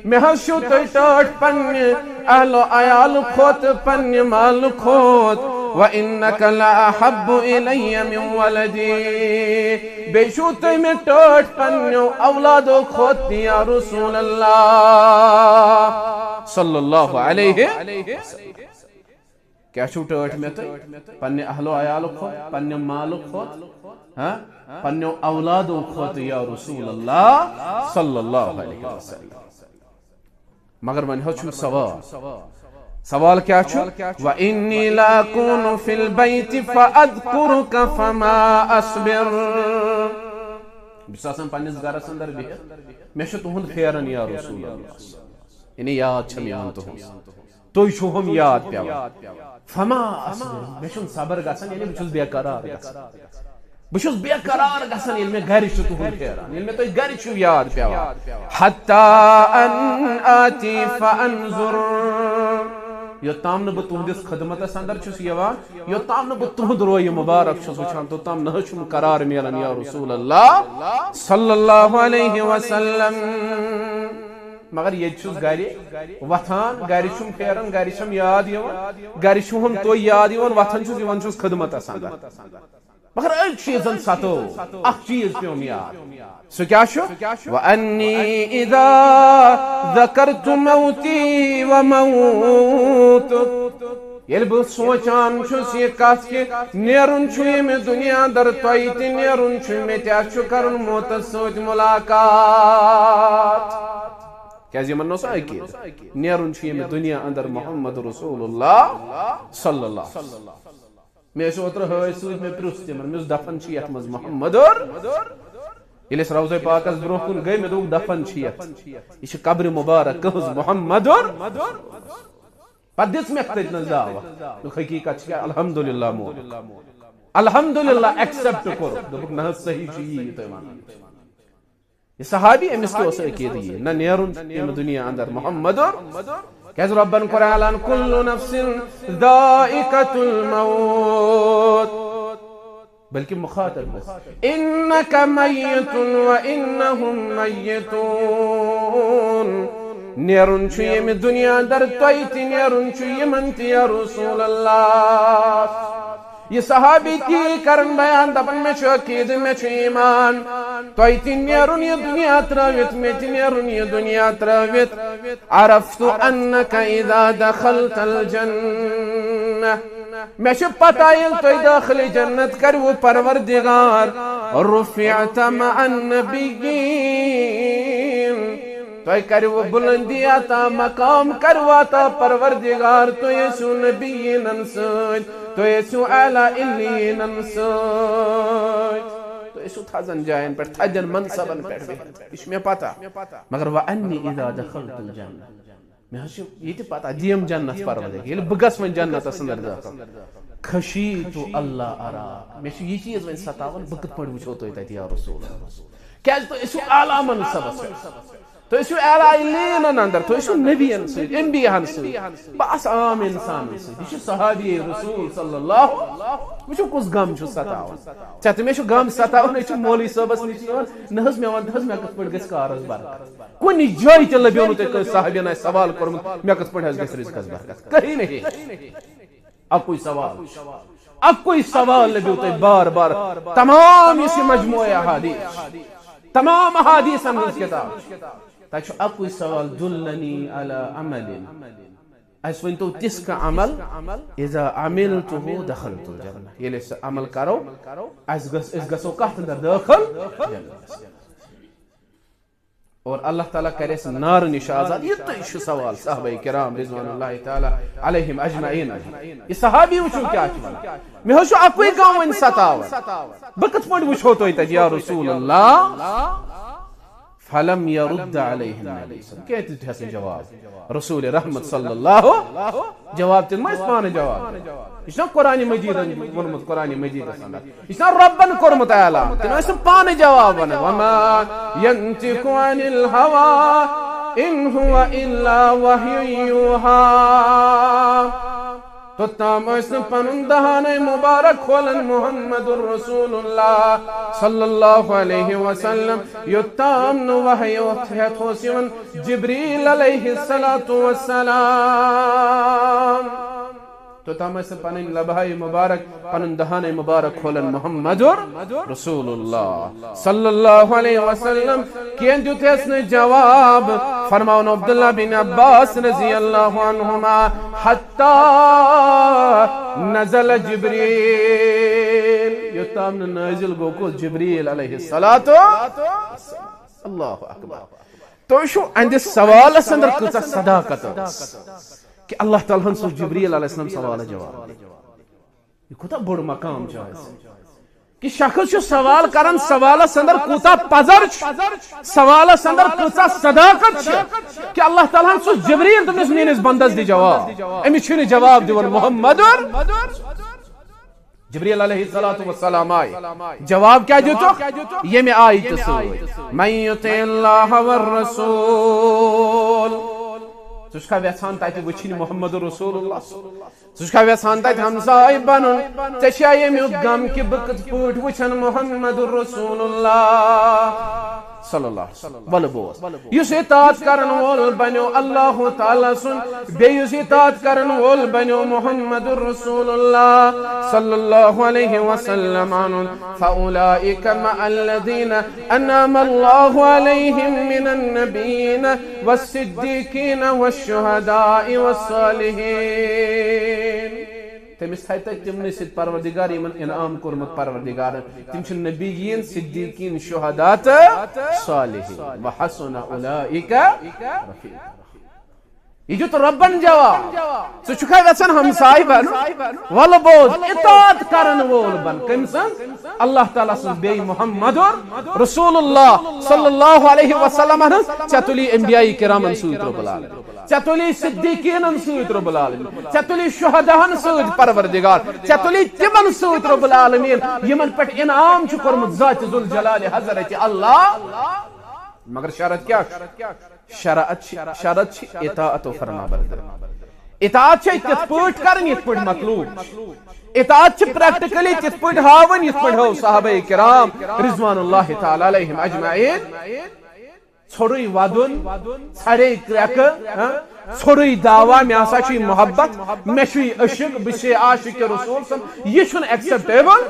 مےٚ حظ چھُو تُہۍ ٹٲٹھۍ پننہِ اہل و عیال کھۄتہٕ، پننہِ مال کھۄتہٕ، و انک لاحب الی من ولدی، بیٚیہِ چھُو تُہۍ مےٚ ٹٲٹھۍ پننیو اولادو کھۄتہٕ تہِ یا رسول اللہ صلی اللہ علیہ وسلم۔ کیا چھو ٹٲٹھۍ مےٚ تُہۍ؟ پننہِ اہل و عیال کھۄتہٕ، پننہِ مال کھۄتہٕ، ہاں؟ پننیو اولادو کھۄتہٕ یا رسول اللہ صلی اللہ علیہ وسلم۔ مگر وۄنۍ حظ چھُم سوال۔ سوال کیا چھُ؟ و انی لاکون فی البیت فاذکرک فما اصبر۔ بہٕ چھُس آسان پننِس گرس اندر بِہِتھ، مےٚ چھُ تُہُنٛد پھیران یا رسول اللہ۔ یعنی یاد چھم یِوان تُہُنٛز۔ تُہۍ چھِو ہُم یاد پٮ۪وان۔ فما اصبر، مےٚ چھُنہٕ صبر گژھان، یعنی بہٕ چھُس بے قرار گژھان۔ بہٕ چھُس بے قرار گژھان، ییٚلہِ مےٚ گرِ چھُ تُہُنٛد پھیران، ییٚلہِ مےٚ تُہۍ گرِ چھِو یاد پٮ۪وان۔ حتی ان آتی فانظر، یوٚتام نہٕ بہٕ تُہٕنٛدِس خدمتس اندر چھُس یِوان، یوٚتام نہٕ بہٕ تُہُنٛد رویہِ مبارک چھُس وٕچھان، توٚتام نہ حظ چھُم قرار میلان یا رسول اللہ صلی اللہ علیہ وسلم۔ مگر ییٚتہِ چھُس گرِ وۄتھان، گرِ چھُم پھیران، گرِ چھم یاد یِوان، گرِ چھُ ہُم تُہۍ یاد یِوان، وۄتھان چھُس، یِوان چھُس خدمتس اندر۔ مگر أکۍ چیٖزن ستٲو، اکھ چیٖز پیوٚم یاد۔ سُہ کیٛاہ چھُ؟ وَأَنِّي إِذَا ذَكَرْتُ مَوْتِي وَمَوْتُكَ۔ ییٚلہِ بہٕ سونٛچان چھُس یہِ کتھ کہِ نیرُن چھُ ییٚمہِ دُنیا اندر تۄہہِ تہِ نیرُن چھُ، مےٚ تہِ چھُ کرُن موتس سۭتۍ ملاقات۔ کیازِ یِمن اوس عقیدٕ، نیرُن چھُ ییٚمہِ دُنیا اندر محمد رسول اللہ صلی اللہ علیہ وسلم۔ مےٚ ٲسۍ اوترٕ حٲج سۭتۍ، مےٚ پرُژھ تِمن، مےٚ اوس دفن چھُ یتھ منٛز محمد اور۔ ییٚلہِ أسۍ روضے پاکس برونٛہہ کُن گٔے، مےٚ دوٚپُکھ، دفن چھُ یتھ۔ یہِ چھِ قبرِ مبارک کٕہٕنٛز؟ محمد اور۔ پتہٕ دِژ مےٚ تٔتۍ نس دعوت۔ دوٚپُکھ، حقیقت چھِ کیٛاہ؟ الحمدللہ مونُکھ۔ الحمدللہ ایکسپٹ کوٚرُکھ۔ دوٚپُکھ، نہ حظ، صحیح چھُ یی، یہِ تُہۍ ونان۔ یہِ صحابی، أمِس تہِ اوس عقیدٕ یی، نہ نیرُن ییٚمہِ دُنیا اندر محمد اور۔ کیازِ رۄبن کوٚر اعلان، کل نفس ذائقۃ الموت۔ بلکہ مخاطب گوٚو، انک میت و انہم میتون۔ نیرُن چھُ ییٚمہِ دُنیا اندر تۄہہِ تہِ، نیرُن چھُ یِمن تہِ یا رسول اللہ۔ یہِ صحابی تی کرن بیان، دپان، مےٚ چھُ عقیدٕ، مےٚ چھُ ایمان، تۄہہِ تہِ نیرُن یہِ دُنیا ترٲوِتھ، مےٚ تہِ نیرُن یہِ دُنیا ترٲوِتھ۔ عرفت انک اذا دخلت الجنہ، مےٚ چھِ پتہ ییٚلہِ تُہۍ دٲخلِ جنت کروٕ پروردگار، رفعت مع النبیین، تۄہہِ کروٕ بلندی عطا، مقام کروٕ عطا پروردگار، تُہۍ ٲسِو نبیینن سۭتۍ، تُہۍ ٲسِو اعلیٰ علیینن سۭتۍ، تُہۍ ٲسِو تھزن جاین پٮ۪ٹھ، تھدٮ۪ن منصبن پٮ۪ٹھ بِہِتھ۔ یہِ چھُ مےٚ پتہ۔ مگر وَأَنِّي إِذَا دَخَلْتُ الْجَنَّةَ، مےٚ حظ چھُ یہِ تہِ پتہ، دِیِم جنت پروردگار، ییٚلہِ بہٕ گژھٕ وۄنۍ جنتس اندر دٲخل، خشیت الا ارا، مےٚ چھُ یہِ چیٖز وۄنۍ ستاوان، بہٕ کِتھ پٲٹھۍ وٕچھو تُہۍ تتہِ یا رسول اللہ؟ کیازِ تُہۍ ٲسِو اعلیٰ منصبس پٮ۪ٹھ، تُہۍ ٲسِو اعلیٰ علیینن اندر، تُہۍ ٲسِو نبین سۭتۍ، انبیاہن سۭتۍ، بہٕ آسہٕ عام انسانن سۭتۍ۔ یہِ چھُ صحابی رسول صلی اللہ، وٕچھِو کُس غم چھُ ستاوان۔ ژےٚ تہٕ مےٚ چھُ غم ستاوان، أسۍ چھِ مولوی صٲبس نِش یِوان، نہ حظ مےٚ وَن تہٕ حظ مےٚ کِتھ پٲٹھۍ گژھِ کارس برکت؟ کُنہِ جایہِ تہِ لٔبیو نہٕ تۄہہِ کٲنٛسہِ صحابین آسہِ سوال کوٚرمُت، مےٚ کِتھ پٲٹھۍ حظ گژھِ رزقس برکت؟ کہیں نہیں۔ اکُے سوال، اکُے سوال لٔبیو تۄہہِ بار بار۔ تمام یُس یہِ مجموعہ احادیث، تمام احادیثن ہٕنٛز کتاب، تتہِ چھُ اکُے سوال، دلنی علی عمل۔ اسہِ ؤنۍ تو تِژھ کانٛہہ عمل، اذا عملته دخلت الجنہ، ییٚلہِ أسۍ سُہ عمل کرو، اسہِ گژھ، أسۍ گژھو کتھ اندر دٲخل؟ جنتس۔ اور اللہ تعالیٰ کرِ اسہِ نارٕ نِش آزاد۔ یہِ تُہۍ چھُ سوال صحابہ کرام رضوان اللہ تعالیٰ علیہم اجمعین۔ یہِ صحابی وٕچھِو کیٛاہ چھُ ونان۔ مےٚ حظ چھُ اکُے کانٛہہ وۄنۍ ستاوان۔ بہٕ کِتھ پٲٹھۍ وٕچھو تۄہہِ تتہِ یا رسول اللہ؟ فلم يرد عليه النبي صلى الله عليه وسلم۔ کیٛازِ دیُت ہس نہٕ جواب؟ رسول رحمت صلی اللہ، جواب تہِ ما ٲسۍ پانہٕ جواب؟ یہِ چھُنہ قرآن مجیدن ووٚنمُت، قرآن مجیدس اندر۔ یہِ چھُنہ رۄبن کوٚرمُت اعلان؟ تِم ٲسۍ نہٕ پانہٕ جواب ونان۔ وما ينطق عن الهوى إن هو إلا وحي يوحى۔ توٚتام ٲسۍ نہٕ پنُن دہانے مبارک کھولان محمد رسول اللہ صلی اللہ علیہ وسلم، یوٚتام نہٕ وحی ہٮ۪تھ اوس یِوان جبریل علیہ الصلوۃ والسلام۔ توٚتام ٲسۍ نہٕ پنٕنۍ لبہاے مبارک، پنُن دہانے مبارک کھولان محمد رسول اللہ صلی اللہ علیہ وسلم۔ کینٛہہ دیُت یس نہٕ جواب۔ فرماوان عبداللہ بن عباس رضی اللہ عنہما، حتی نزل جبریل، یوٚتام نہٕ نٲزِل گوٚو کُس؟ جبریل علیہ الصلوۃ۔ اللہ اکبر۔ تُہۍ چھِو اہندِس سوالس اندر کۭژاہ صداقت ٲس کہ اللہ تعالیٰ ہن سوٗز جبریل علیہ السلام سوالس جواب۔ یہِ کوٗتاہ بوٚڑ مقام چھُ آز۔ کہ شخص چھُ سوال کران، سوالس اندر کوٗتاہ پزر چھُ، سوالس اندر کۭژاہ صداقت چھِ کہ اللہ تعالیٰ ہن سوٗز جبریل، دوٚپنس، میٲنِس بندس دِ جواب۔ أمِس چھُنہٕ جواب دِوان محمد۔ جبریل علیہ الصلوۃ والسلام آیہِ۔ جواب کیٛاہ دیُتُکھ؟ ییٚمہِ آیتہِ سۭتۍ، من یطع اللہ والرسول۔ ژٕ چھُکھا یژھان تتہِ وٕچھِنۍ محمد رسول اللہ؟ ژٕ چھُکھا یژھان تتہِ ہمساے بنُن؟ ژےٚ چھا ییٚمیُک غم کہِ بہٕ کِتھ پٲٹھۍ وٕچھن محمد رسول اللہ صلی اللہ علیہ وسلم؟ ولہٕ بوز، یُس اطاعت کرن وول بنیو اللہ تعالیٰ سُنٛد، بیٚیہِ یُس اطاعت کرن وول بنیو محمد رسول اللہ صلی اللہ علیہ وسلم، فأولئک مع الذین انعم اللہ علیہم من النبیین والصدیقین والشہداء والصالحین۔ تٔمِس تھایہِ تَتہِ تِمنٕے سۭتۍ پروردگار، یِمن انعام کوٚرمُت پروردگارن۔ تِم چھِ نبیین، صدیقین، شہداء تہٕ صالحین۔ وحسن اولئک رفیقا۔ یہِ دیُت رۄبن جواب۔ ژٕ چھُکھا یژھان ہمساے بنُن؟ ولہٕ بوز، اطاعت کرن وول بن۔ کٔمۍ سٕنٛز؟ اللہ تعالیٰ سٕنٛز، بیٚیہِ محمد رسول اللہ صلی اللہ علیہ وسلم ہٕنٛز۔ ژےٚ تُلی انبیاء کرامن سۭتۍ رۄب العالمین، ژےٚ تُلی صدیقینن سۭتۍ رۄب العالمین، ژےٚ تُلی شہداہن سۭتۍ پروردگار، ژےٚ تُلی تِمن سۭتۍ رۄب العالمین، یِمن پٮ۪ٹھ انعام چھُ کوٚرمُت ذات ذوالجلال حضرت اللہ۔ مگر شرط کیٛاہ چھُ؟ شرط چھِ، شرط چھِ اطاعت و فرما برداری۔ اطاعت چھِ تِتھ پٲٹھۍ کرٕنۍ یِتھ پٲٹھۍ مطلوب چھُ۔ اطاعت چھِ practically تِتھ پٲٹھۍ ہاوٕنۍ یِتھ پٲٹھۍ ہٲو صحابہ کرام رضوان اللہ تعالیٰ علیہم اجمعین۔ ژھوٚرُے ودُن، ژھرے کرٛٮ۪کہٕ، ہاں؟ ژھوٚرُے دعویٰ، مےٚ ہسا چھُے محبت، مےٚ چھُے عشق، بہٕ چھُسے عاشق رسول صلی اللہ علیہ وسلم، یہِ چھُنہٕ acceptable۔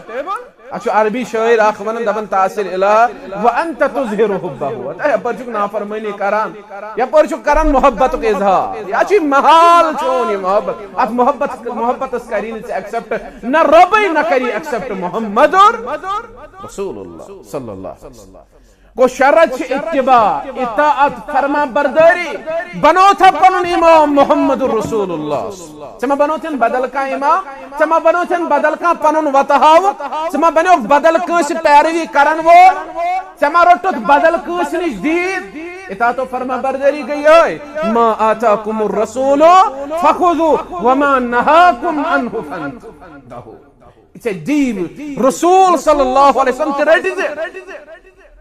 اتھ چھُ عربی شٲعر اکھ ونان، دپان، تاثر الہ وانت تظہر حبہ۔ تہٕ یپٲرۍ چھُکھ نافرمٲنی کران، یپٲرۍ چھُکھ کران محبتُک اظہار۔ یہِ چھُے محال چون یہِ محبت۔ اتھ محبت، محبتس کری نہٕ ژےٚ accept، نہ رۄبے نہ کری accept محمد رسول اللہ صلی اللہ علیہ وسلم۔ گوٚو شرط چھِ اتباع، اطاعت، فرما برداری۔ بنوتھا پنُن امام محمد رسول اللہ؟ ژےٚ ما بنوتھن بدل کانٛہہ امام؟ ژےٚ ما بنوتھن بدل کانٛہہ پنُن وتہٕ ہاوُک؟ ژےٚ ما بنیوکھ بدل کٲنٛسہِ پیروی کرن وول؟ ژےٚ ما روٚٹُتھ بدل کٲنٛسہِ نِش دیٖد؟ اطاعت و فرما برداری گٔے یہے، ما آتاکم الرسول فخذوہ وما نہاکم عنہ فانتہوا۔ ژےٚ دیٖو رسول صلی اللہ علیہ وسلم تہِ رٔٹۍ زِ،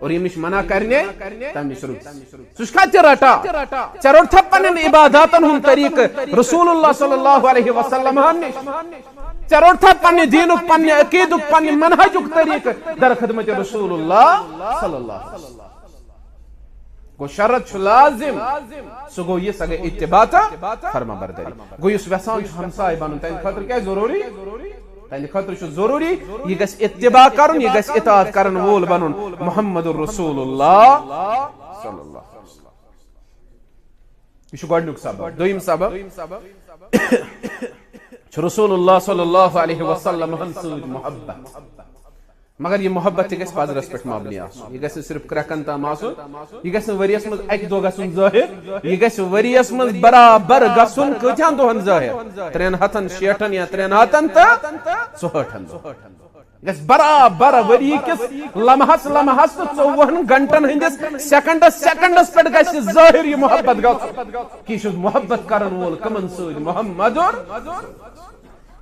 اور ییٚمِس منع کرنے تمہِ نِش رُک۔ ژٕ چھُکھا تہِ رٹان؟ ژےٚ روٚٹتھا پننٮ۪ن عباداتن ہُنٛد طریٖقہٕ رسول اللہ صلی اللہ علیہ وسلم ہن نِش؟ ژےٚ روٚٹتھا پننہِ دیٖنُک، پننہِ عقیٖدُک، پننہِ منہجُک طریٖقہٕ در خدمت رسول اللہ صلی اللہ علیہ وسلم؟ گوٚو شرط چھُ لازم، سُہ گوٚو یہِ، سۄ گٔے اتباع تہٕ فرما برداری۔ گوٚو یُس یژھان چھُ ہمساے بنُن، تہنٛدِ خٲطرٕ کیٛاہ ضروٗری؟ تہنٛدِ خٲطرٕ چھُ ضروٗری، یہِ گژھِ اتباع کرُن، یہِ گژھِ اطاعت کرن وول بنُن محمد رسول اللہ صلی اللہ علیہ وسلم۔ یہِ چھُ گۄڈٕنیُک سبب۔ دوٚیِم سبب چھُ رسول اللہ صلی اللہ علیہ وسلم ہن سۭتۍ محبت۔ مگر یہِ محبت تہِ گژھِ پزرس پٮ۪ٹھ مبنی آسُن۔ یہِ گژھِ نہٕ صرف کرٛٮ۪کن تام آسُن، یہِ گژھِ نہٕ ؤریس منٛز اکہِ دۄہ گژھُن ظٲہر، یہِ گژھِ ؤریس منٛز برابر گژھُن۔ کۭتہن دۄہن ظٲہر؟ ترٛٮ۪ن ہتن، شیٹھن یا ترٛٮ۪ن ہتن تہٕ ژُہٲٹھن دۄہن۔ گژھِ برابر ؤری کِس لمحس لمحس تہٕ ژوٚوُہن گھنٹن ہٕنٛدِس سیکنڈس سیکنڈس پٮ۪ٹھ گژھِ ظٲہر یہِ محبت گژھُن کہِ یہِ چھُ محبت کرن وول کمن سۭتۍ؟ محمد۔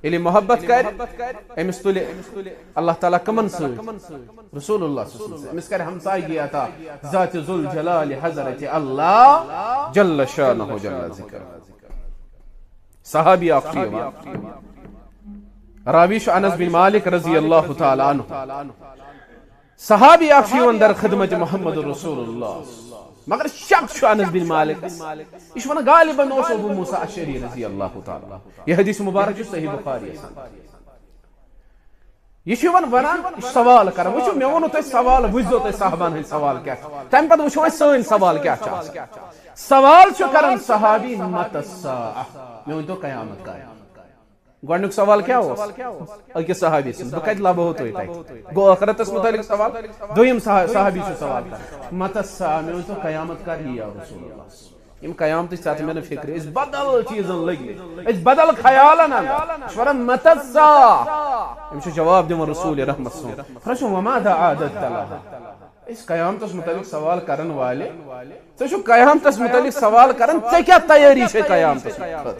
ییٚلہِ محبت کرِ، أمِس تُلہِ اللہ تعالیٰ کمن سۭتۍ؟ رسول اللہ صلی اللہ علیہ وسلم۔ أمِس کرِ ہمسایگی عطا ذات ذوالجلال حضرت اللہ جل شانہ جل ذکر۔ صحابی اکھ چھُ یِوان، راوی چھُ انس بن مالک رضی اللہ تعالیٰ عنہ۔ صحابی اکھ چھُ یِوان در خدمت محمد رسول اللہ، مگر شک چھُ انس بن مالکس، یہِ چھُ ونان غالباً اوس ابو موسیٰ اشعری رضی اللہ تعالیٰ عنہ۔ یہِ حدیث مبارک چھُ صحیح بخاری آسان۔ یہِ چھُ یِوان ونان، یہِ چھُ سوال کران، وٕچھِو، مےٚ ووٚنوُ تۄہہِ سوال، وٕچھزیو تُہۍ صحابن ہٕنٛدۍ سوال کیٛاہ چھِ، تَمہِ پتہٕ وٕچھو أسۍ سٲنۍ سوال کیٛاہ چھِ آسان۔ سوال چھُ کران صحابی، متى الساعة؟ مےٚ ؤنۍتو قیامت کر؟ گۄڈٕنیُک سوال کیٛاہ اوس؟ أکِس صحابی سُنٛد، بہٕ کتہِ لبہو تُہۍ تتہِ؟ گوٚو ٲخرتس متعلق سوال۔ دوٚیِم صحا-، صحابی چھُ سوال کران، متى الساعة؟ مےٚ ؤنۍتو قیامت کر یی یا رسول اللہ؟ یِم قیامتٕچ ژےٚ تہٕ مےٚ نہٕ فِکرِ، أسۍ بدل چیٖزن لٔگۍ مٕتۍ، أسۍ بدل خیالن اندر۔ أسۍ چھِ ونان، متى الساعة؟ أمِس چھُ جواب دِوان رسول رحمت سُنٛد، فرماوان چھُ، وماذا أعددت لها؟ أسۍ قیامتس متعلق سوال کرن والہِ، ژٕ چھُکھ قیامتس متعلق سوال کران، ژےٚ کیٛاہ تیٲری چھے قیامتس خٲطرٕ؟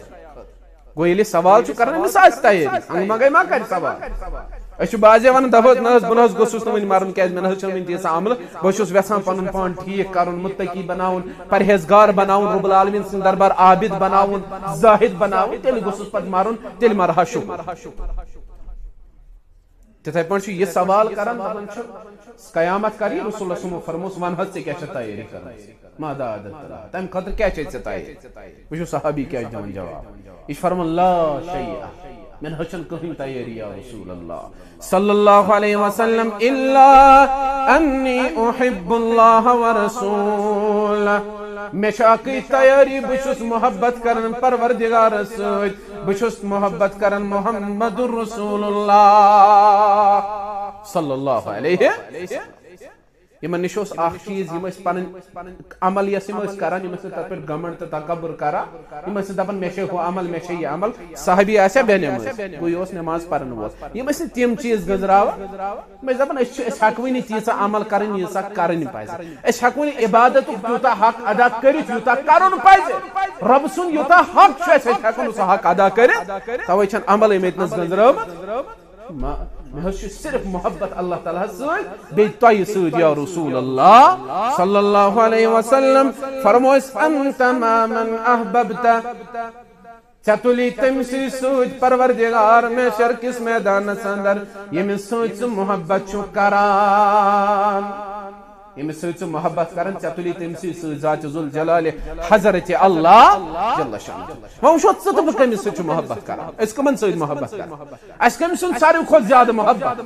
گوٚو ییٚلہِ سوال چھُ کران، أمِس آسہِ تیٲری، انگہٕ منگے ما کرِ سوال؟ أسۍ چھِ بعضے ونان، دپو، نہ حظ، بہٕ نہ حظ گوٚژھُس نہٕ وُنہِ مرُن، کیازِ مےٚ نہ حظ چھُنہٕ وُنہِ تیٖژاہ عملہٕ، بہٕ چھُس یژھان پنُن پان ٹھیٖک کرُن، متقی بناوُن، پرہیزگار بناوُن، رب العالمین سُنٛد دربار عابد بناوُن، زاہد بناوُن، تیٚلہِ گوٚژھُس پتہٕ مرُن، تیٚلہِ مرٕ ہا شُکر۔ تِتھے پٲٹھۍ چھُ یہِ سوال کران، دپان چھُ، قیامت کر یی؟ رسول اللہ صلی اللہ علیہ وسلم فرموس، ون حظ، ژےٚ کیٛاہ چھےٚ تیٲری کرٕنۍ؟ ماذا أعددت لها؟ تمہِ خٲطرٕ کیٛاہ چھے ژےٚ تیٲری؟ وٕچھِو صحابی کیٛاہ چھِ دِوان جواب۔ یہِ چھُ فرمان، لا شیء، مےٚ نہ حظ چھَنہٕ کٕہٕنۍ تیٲری یا رسول اللہ صلی اللہ علیہ وسلم، الا انی احب اللہ ورسولہ۔ مےٚ چھِ اکٕے تیٲری، بہٕ چھُس محبت کران پروردگارس سۭتۍ، بہٕ چھُس محبت کران محمد رسول اللہ صلی اللہ علیہ۔ یِمن نِش اوس اکھ چیٖز، یِم ٲسۍ پنٕنۍ عمل یۄس یِم ٲسۍ کران، یِم ٲسۍ نہٕ تتھ پٮ۪ٹھ گمنڈ تہٕ تکبر کران، یِم ٲسۍ نہٕ دپان، مےٚ چھے ہُہ عمل، مےٚ چھے یہِ عمل۔ صحابی آسیا بے نماز؟ گوٚو، یہِ اوس نماز پرن وول۔ یِم ٲسۍ نہٕ تِم چیٖز گٔنزراوان۔ یِم ٲسۍ دپان، أسۍ چھِ، أسۍ ہٮ۪کوٕے نہٕ تیٖژاہ عمل کرٕنۍ، ییٖژاہ کرٕنۍ پزِ۔ أسۍ ہٮ۪کوٕے نہٕ عبادتُک تیوٗتاہ حق ادا کٔرِتھ، یوٗتاہ کرُن پزِ۔ رۄب سُنٛد یوٗتاہ حق چھُ اَسہِ، أسۍ ہٮ۪کو نہٕ سُہ حق ادا کٔرِتھ۔ توے چھنہٕ عمل أمۍ أتنس گٔنزرٲومٕژ۔ ما-، مےٚ حظ چھُ صرف محبت اللہ تعالیٰ ہس سۭتۍ، بیٚیہِ تۄہہِ سۭتۍ یا رسول اللہ صلی اللہ علیہ وسلم۔ فرموس، انت مع من احببت۔ ژےٚ تُلی تٔمۍ سٕے سۭتۍ پروردگار محشر کِس میدانس اندر، ییٚمِس سۭتۍ ژٕ محبت چھُکھ کران۔ ییٚمِس سۭتۍ ژٕ محبت کران، ژےٚ تُلی تٔمۍ سٕے سۭتۍ ذات ذوالجلال حضرت اللہ جل شانہ۔ وۄنۍ وٕچھو ژٕ تہٕ بہٕ کٔمِس سۭتۍ چھُ محبت کران، أسۍ کٕمن سۭتۍ محبت کران؟ اَسہِ کٔمۍ سُنٛد ساروی کھۄتہٕ زیادٕ محبت؟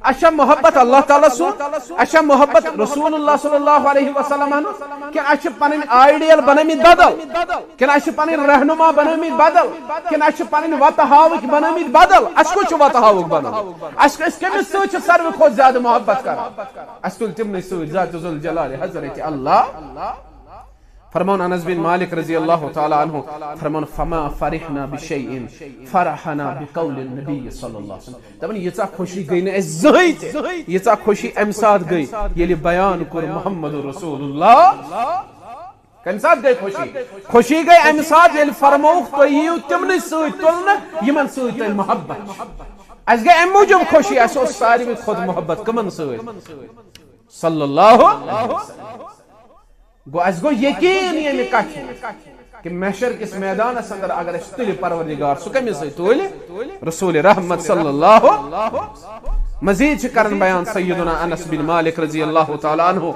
اَسہِ چھا محبت اللہ تعالیٰ سُنٛد؟ اَسہِ چھا محبت رسول اللہ صلی اللہ علیہ وسلم ہن؟ کِنہٕ اَسہِ چھِ پنٕنۍ آیڈیل بنٲومٕتۍ بدل؟ کِنہٕ اَسہِ چھِ پنٕنۍ رہنما بنٲومٕتۍ بدل؟ کِنہٕ اَسہِ چھِ پنٕنۍ وتہٕ ہاوٕکۍ بنٲومٕتۍ بدل؟ اَسہِ کُس چھُ وتہٕ ہاوُک بنومُت؟ اَسہِ، أسۍ کٔمِس سۭتۍ چھِ ساروی کھۄتہٕ زیادٕ محبت کران؟ اَسہِ تُلۍ تِمنٕے سۭتۍ ذات ذوالجلال حضرت اللہ۔ فرماوان انس بن مالک رضی اللہ تعالیٰ عنہ فرماوان، فما فرحنا بشیء فرحنا بقول النبی صلی اللہ علیہ وسلم۔ دپان، ییٖژاہ خوشی گٔے نہٕ اَسہِ زٕہٕے تہِ، ییٖژاہ خوشی اَمہِ ساتہٕ گٔے ییٚلہِ بیان کوٚر محمد رسول اللہ۔ کمہِ ساتہٕ گٔے خوشی؟ خوشی گٔے اَمہِ ساتہٕ ییٚلہِ فرمووُکھ، تُہۍ یِیِو تِمنٕے سۭتۍ تُلنہٕ یِمن سۭتۍ تۄہہِ محبت چھُ۔ اَسہِ گٔے اَمہِ موٗجوٗب خوشی، اَسہِ اوس ساروی کھۄتہٕ محبت کٕمن سۭتۍ؟ صلی اللہ علیہ وسلم۔ گوٚو، اَسہِ گوٚو یقیٖن ییٚمہِ کَتھِ کہِ محشر کِس میدانَس اندر اگر اَسہِ تُلہِ پروردگار، سُہ کٔمِس سۭتۍ تُلہِ؟ رسول رحمت صلی اللہ۔ مزید چھِ کران بیان سیدنا انس بن مالک رضی اللہ تعالیٰ عنہ،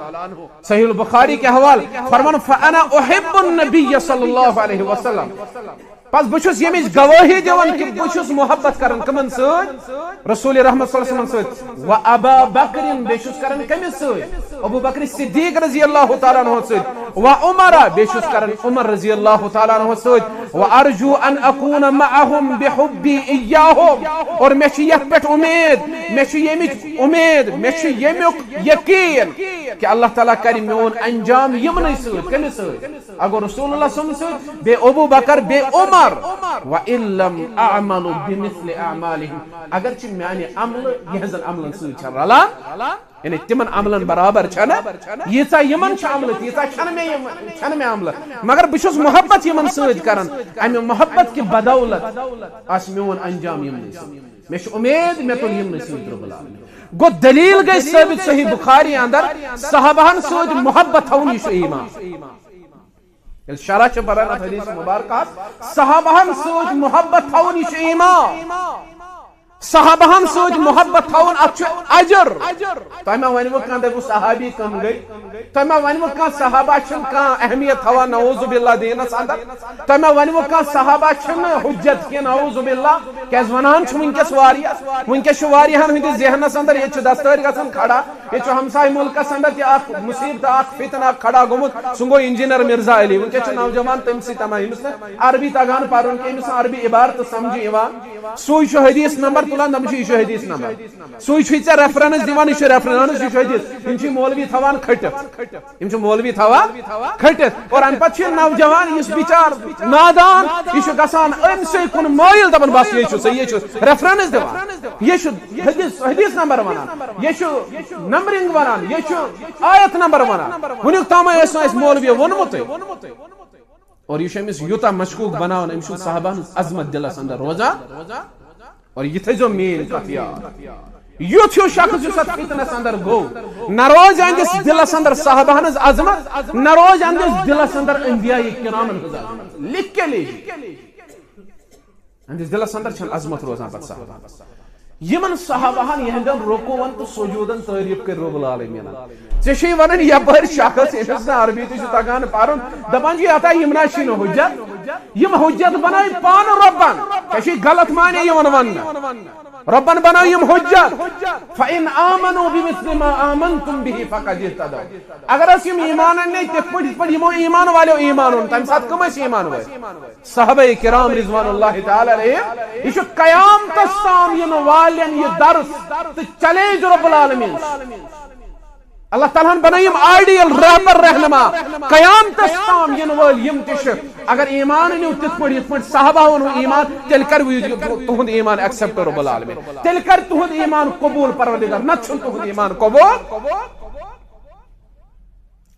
صحیح البخاری کے حوالے فرمان، فانا احب النبی صلی اللہ علیہ وسلم۔ پس بہٕ چھُس ییٚمِچ گوٲہی دِوان کہِ بہٕ چھُس محبت کران کٕمن سۭتۍ؟ رسول رحمت صلی اللہ علیہ وسلم سۭتۍ۔ و ابا بکرین، بیٚیہِ چھُس کران کٔمِس سۭتۍ؟ ابو بکر صدیق رضی اللہ تعالیٰ عنہ سۭتۍ۔ و عمر، بیٚیہِ چھُس کران عمر رضی اللہ تعالیٰ عنہ سۭتۍ، و ارجو ان اکون معهم بحبی ایاہم، اور مےٚ چھِ یتھ پٮ۪ٹھ امید، مےٚ چھِ ییٚمِچ امید، مےٚ چھُ ییٚمیُک یقین کہِ اللہ تعالیٰ کرِ میون انجام یِمنٕے سۭتۍ۔ کٔمِس سۭتۍ؟ اگو رسول اللہ صلی اللہ علیہ وسلم سۭتۍ، بیٚیہِ ابو بکر، بیٚیہِ عمر۔ و ان لم اعمل بمثل اعمالهم، اگرچہِ میانہِ عملہٕ یِہنٛزن عملن سۭتۍ چھےٚ رلان، یعنی تِمن عملن برابر چھنہٕ، ییٖژاہ یِمن چھِ عملہٕ، تیٖژاہ چھنہٕ مےٚ یِم، چھنہٕ مےٚ عملہٕ، مگر بہٕ چھُس محبت یِمن سۭتۍ کران۔ امہِ محبت کہِ بدولت آسہِ میون انجام یِمنٕے سۭتۍ۔ مےٚ چھِ امید، مےٚ تُل یِمنٕے سۭتۍ رب العالمین۔ گوٚو، دلیل گٔے ثٲبت صحیح بخاری اندر، صحابہن سۭتۍ محبت تھاوُن، یہِ چھُ ایمان۔ ییٚلہِ شرح چھِ پران اتھ حدیث مبارکہ، صحابہن سۭتۍ محبت تھاوُن، یہِ چھُ ایمان۔ صحابہن سۭتۍ محبت تھاوُن، اتھ چھُ اجر۔ تۄہہِ ما ونِوٕ کانٛہہ، دٔپِو صحابی کم گٔے؟ تۄہہِ ما ونِوٕ کانٛہہ صحابہ چھُنہٕ کانٛہہ اہمیت تھاوان نعوذ باللہ دینس اندر؟ تۄہہِ ما ونِوٕ کانٛہہ صحابہ چھُنہٕ حجت کینٛہہ نعوذ باللہ؟ کیازِ ونان چھُ وٕنکیٚس واریاہ، وٕنکیٚس چھُ واریاہن ہٕنٛدِس ذہنس اندر، ییٚتہِ چھُ دستٲرۍ گژھان کھڑا، ییٚتہِ چھُ ہمسایہِ مُلکس اندر تہِ اکھ مصیبت، اکھ فتنہٕ، اکھ کھڑا گوٚمُت، سُہ گوٚو انجینئر مرزا علی۔ وٕنکیٚس چھُ نوجوان تٔمۍ سٕے تمام، ییٚمِس نہٕ عربی تگان پرُن کینٛہہ، ییٚمِس نہٕ عربی عبارتہٕ سمجھِ یِوان، سُے چھُ حدیث نمبر تُلان، دپان چھُ، یہِ چھُ حدیث نمبر۔ سُے چھُے ژےٚ ریفرنس دِوان، یہِ چھُ ریفرنس، یہِ چھُ حدیث۔ یِم چھِ مولوی تھاوان کھٔٹِتھ، یِم چھِ مولوی تھاوان کھٔٹِتھ۔ اور امہِ پتہٕ چھُ یہِ نوجوان، یُس بِچار نادان، یہِ چھُ گژھان أمۍ سٕے کُن مٲیِل، دپان، بس، یہِ چھُ صحیح، یہِ چھُ ریفرنس دِوان، یہِ چھُ حدیث، حدیث نمبر ونان، یہِ چھُ نمبرنگ ونان، یہِ چھُ آیت نمبر ونان۔ وٕنیُک تام ٲسۍ نہٕ اَسہِ مولوی ووٚنمُتٕے۔ اور یہِ چھُ أمِس یوٗتاہ مشکوک بناوان، أمِس چھُنہٕ صحابہن ہٕنٛز عظمت دِلس اندر روزان۔ اور یہِ تھٲیزیو میٲنۍ کتھ یاد، یُتھ ہیوٗ شخص یُس اتھ فتنس اندر گوٚو، نہ روزِ أہنٛدِس دِلس اندر صحابہن ہٕنٛز عظمت، نہ روزِ أہنٛدِس دِلس اندر انبیاء کرامن ہٕنٛز عظمت۔ لکھ کے لیجیے۔ أہنٛدِس دِلس اندر چھنہٕ عظمت روزان پتہٕ صحابہن۔ یِمن صحابہن یِہنٛدٮ۪ن رکوعن تہٕ سجودن تعریف کٔرۍ رب العالمینن۔ ژےٚ چھے ونان یپٲرۍ شخص، ییٚمِس نہٕ عربی تہِ چھُ تگان پرُن، دپان چھُ، یتھ آے یِم نہ چھِنہٕ حجت، یِم حجت بنٲوۍ پانہٕ ربن۔ ژےٚ چھے غلط معنی یِوان وننہٕ۔ ربن بنٲو یِم حجت۔ فَإِنْ آمَنُوا بِمِثْلِ مَا آمَنْتُمْ بِهِ فَقَدِ اهْتَدَوْا۔ اگر أسۍ یِم ایمان اَننَے تِتھ پٲٹھۍ، یِتھ پٲٹھۍ یِمو ایمان والیو ایمان اوٚن، تَمہِ ساتہٕ کٕم ٲسۍ ایمان وٲلۍ؟ صحابہ کرام رضوان اللہ تعالیٰ علیہم۔ یہِ چھُ قیامتس تام یِنہٕ والٮ۪ن یہِ درس تہٕ چیلنج رب العالمین۔ اللہ تعالیٰ ہن بنٲے یِم آئیڈیل رہبر رہنما، قیامتس تام یِنہٕ وٲلۍ یِم تہِ چھِ۔ اگر ایمان أنِو تِتھ پٲٹھۍ، یِتھ پٲٹھۍ صحابہ اوٚنوُ ایمان، تیٚلہِ کَرِ وۄنۍ تُہُنٛد ایمان ایکسپٹ رب العالمین، تیٚلہِ کَرِ تُہُنٛد ایمان قبول پروردگار، نَتہٕ چھُنہٕ تُہُنٛد ایمان قبول۔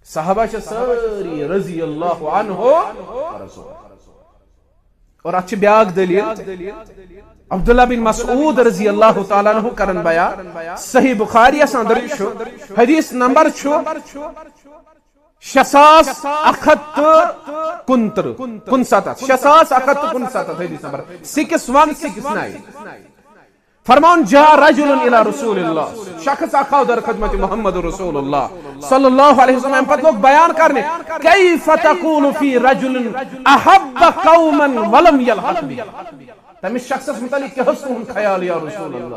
صحابہ چھِ سٲری رضی اللہ عنہ۔ اور اتھ چھِ بیاکھ دلیل۔ عبداللہ بن مسعود رضی اللہ تعالیٰ عنہ کرن بیان، صحیح بخاری یس اندر چھُ، حدیث نمبر چھُ شےٚ ساس اکھ ہتھ تہٕ کُنترٕہ، کُنستتھ، شےٚ ساس اکھ ہتھ تہٕ کُنستتھ حدیث نمبر، سکس ون سکس نائن۔ فرماون، جاء رجل الی رسول اللہ، شخص اکھ آو در خدمت محمد رسول اللہ صلی اللہ علیہ وسلم۔ امہِ پتہٕ لوگ بیان کرنہِ، کیف تقول فی رجل احب قوما ولم یلحق بی۔ تمس شخصس متعلق کیاہ اوس تُہُنٛد خیال یا رسول اللہ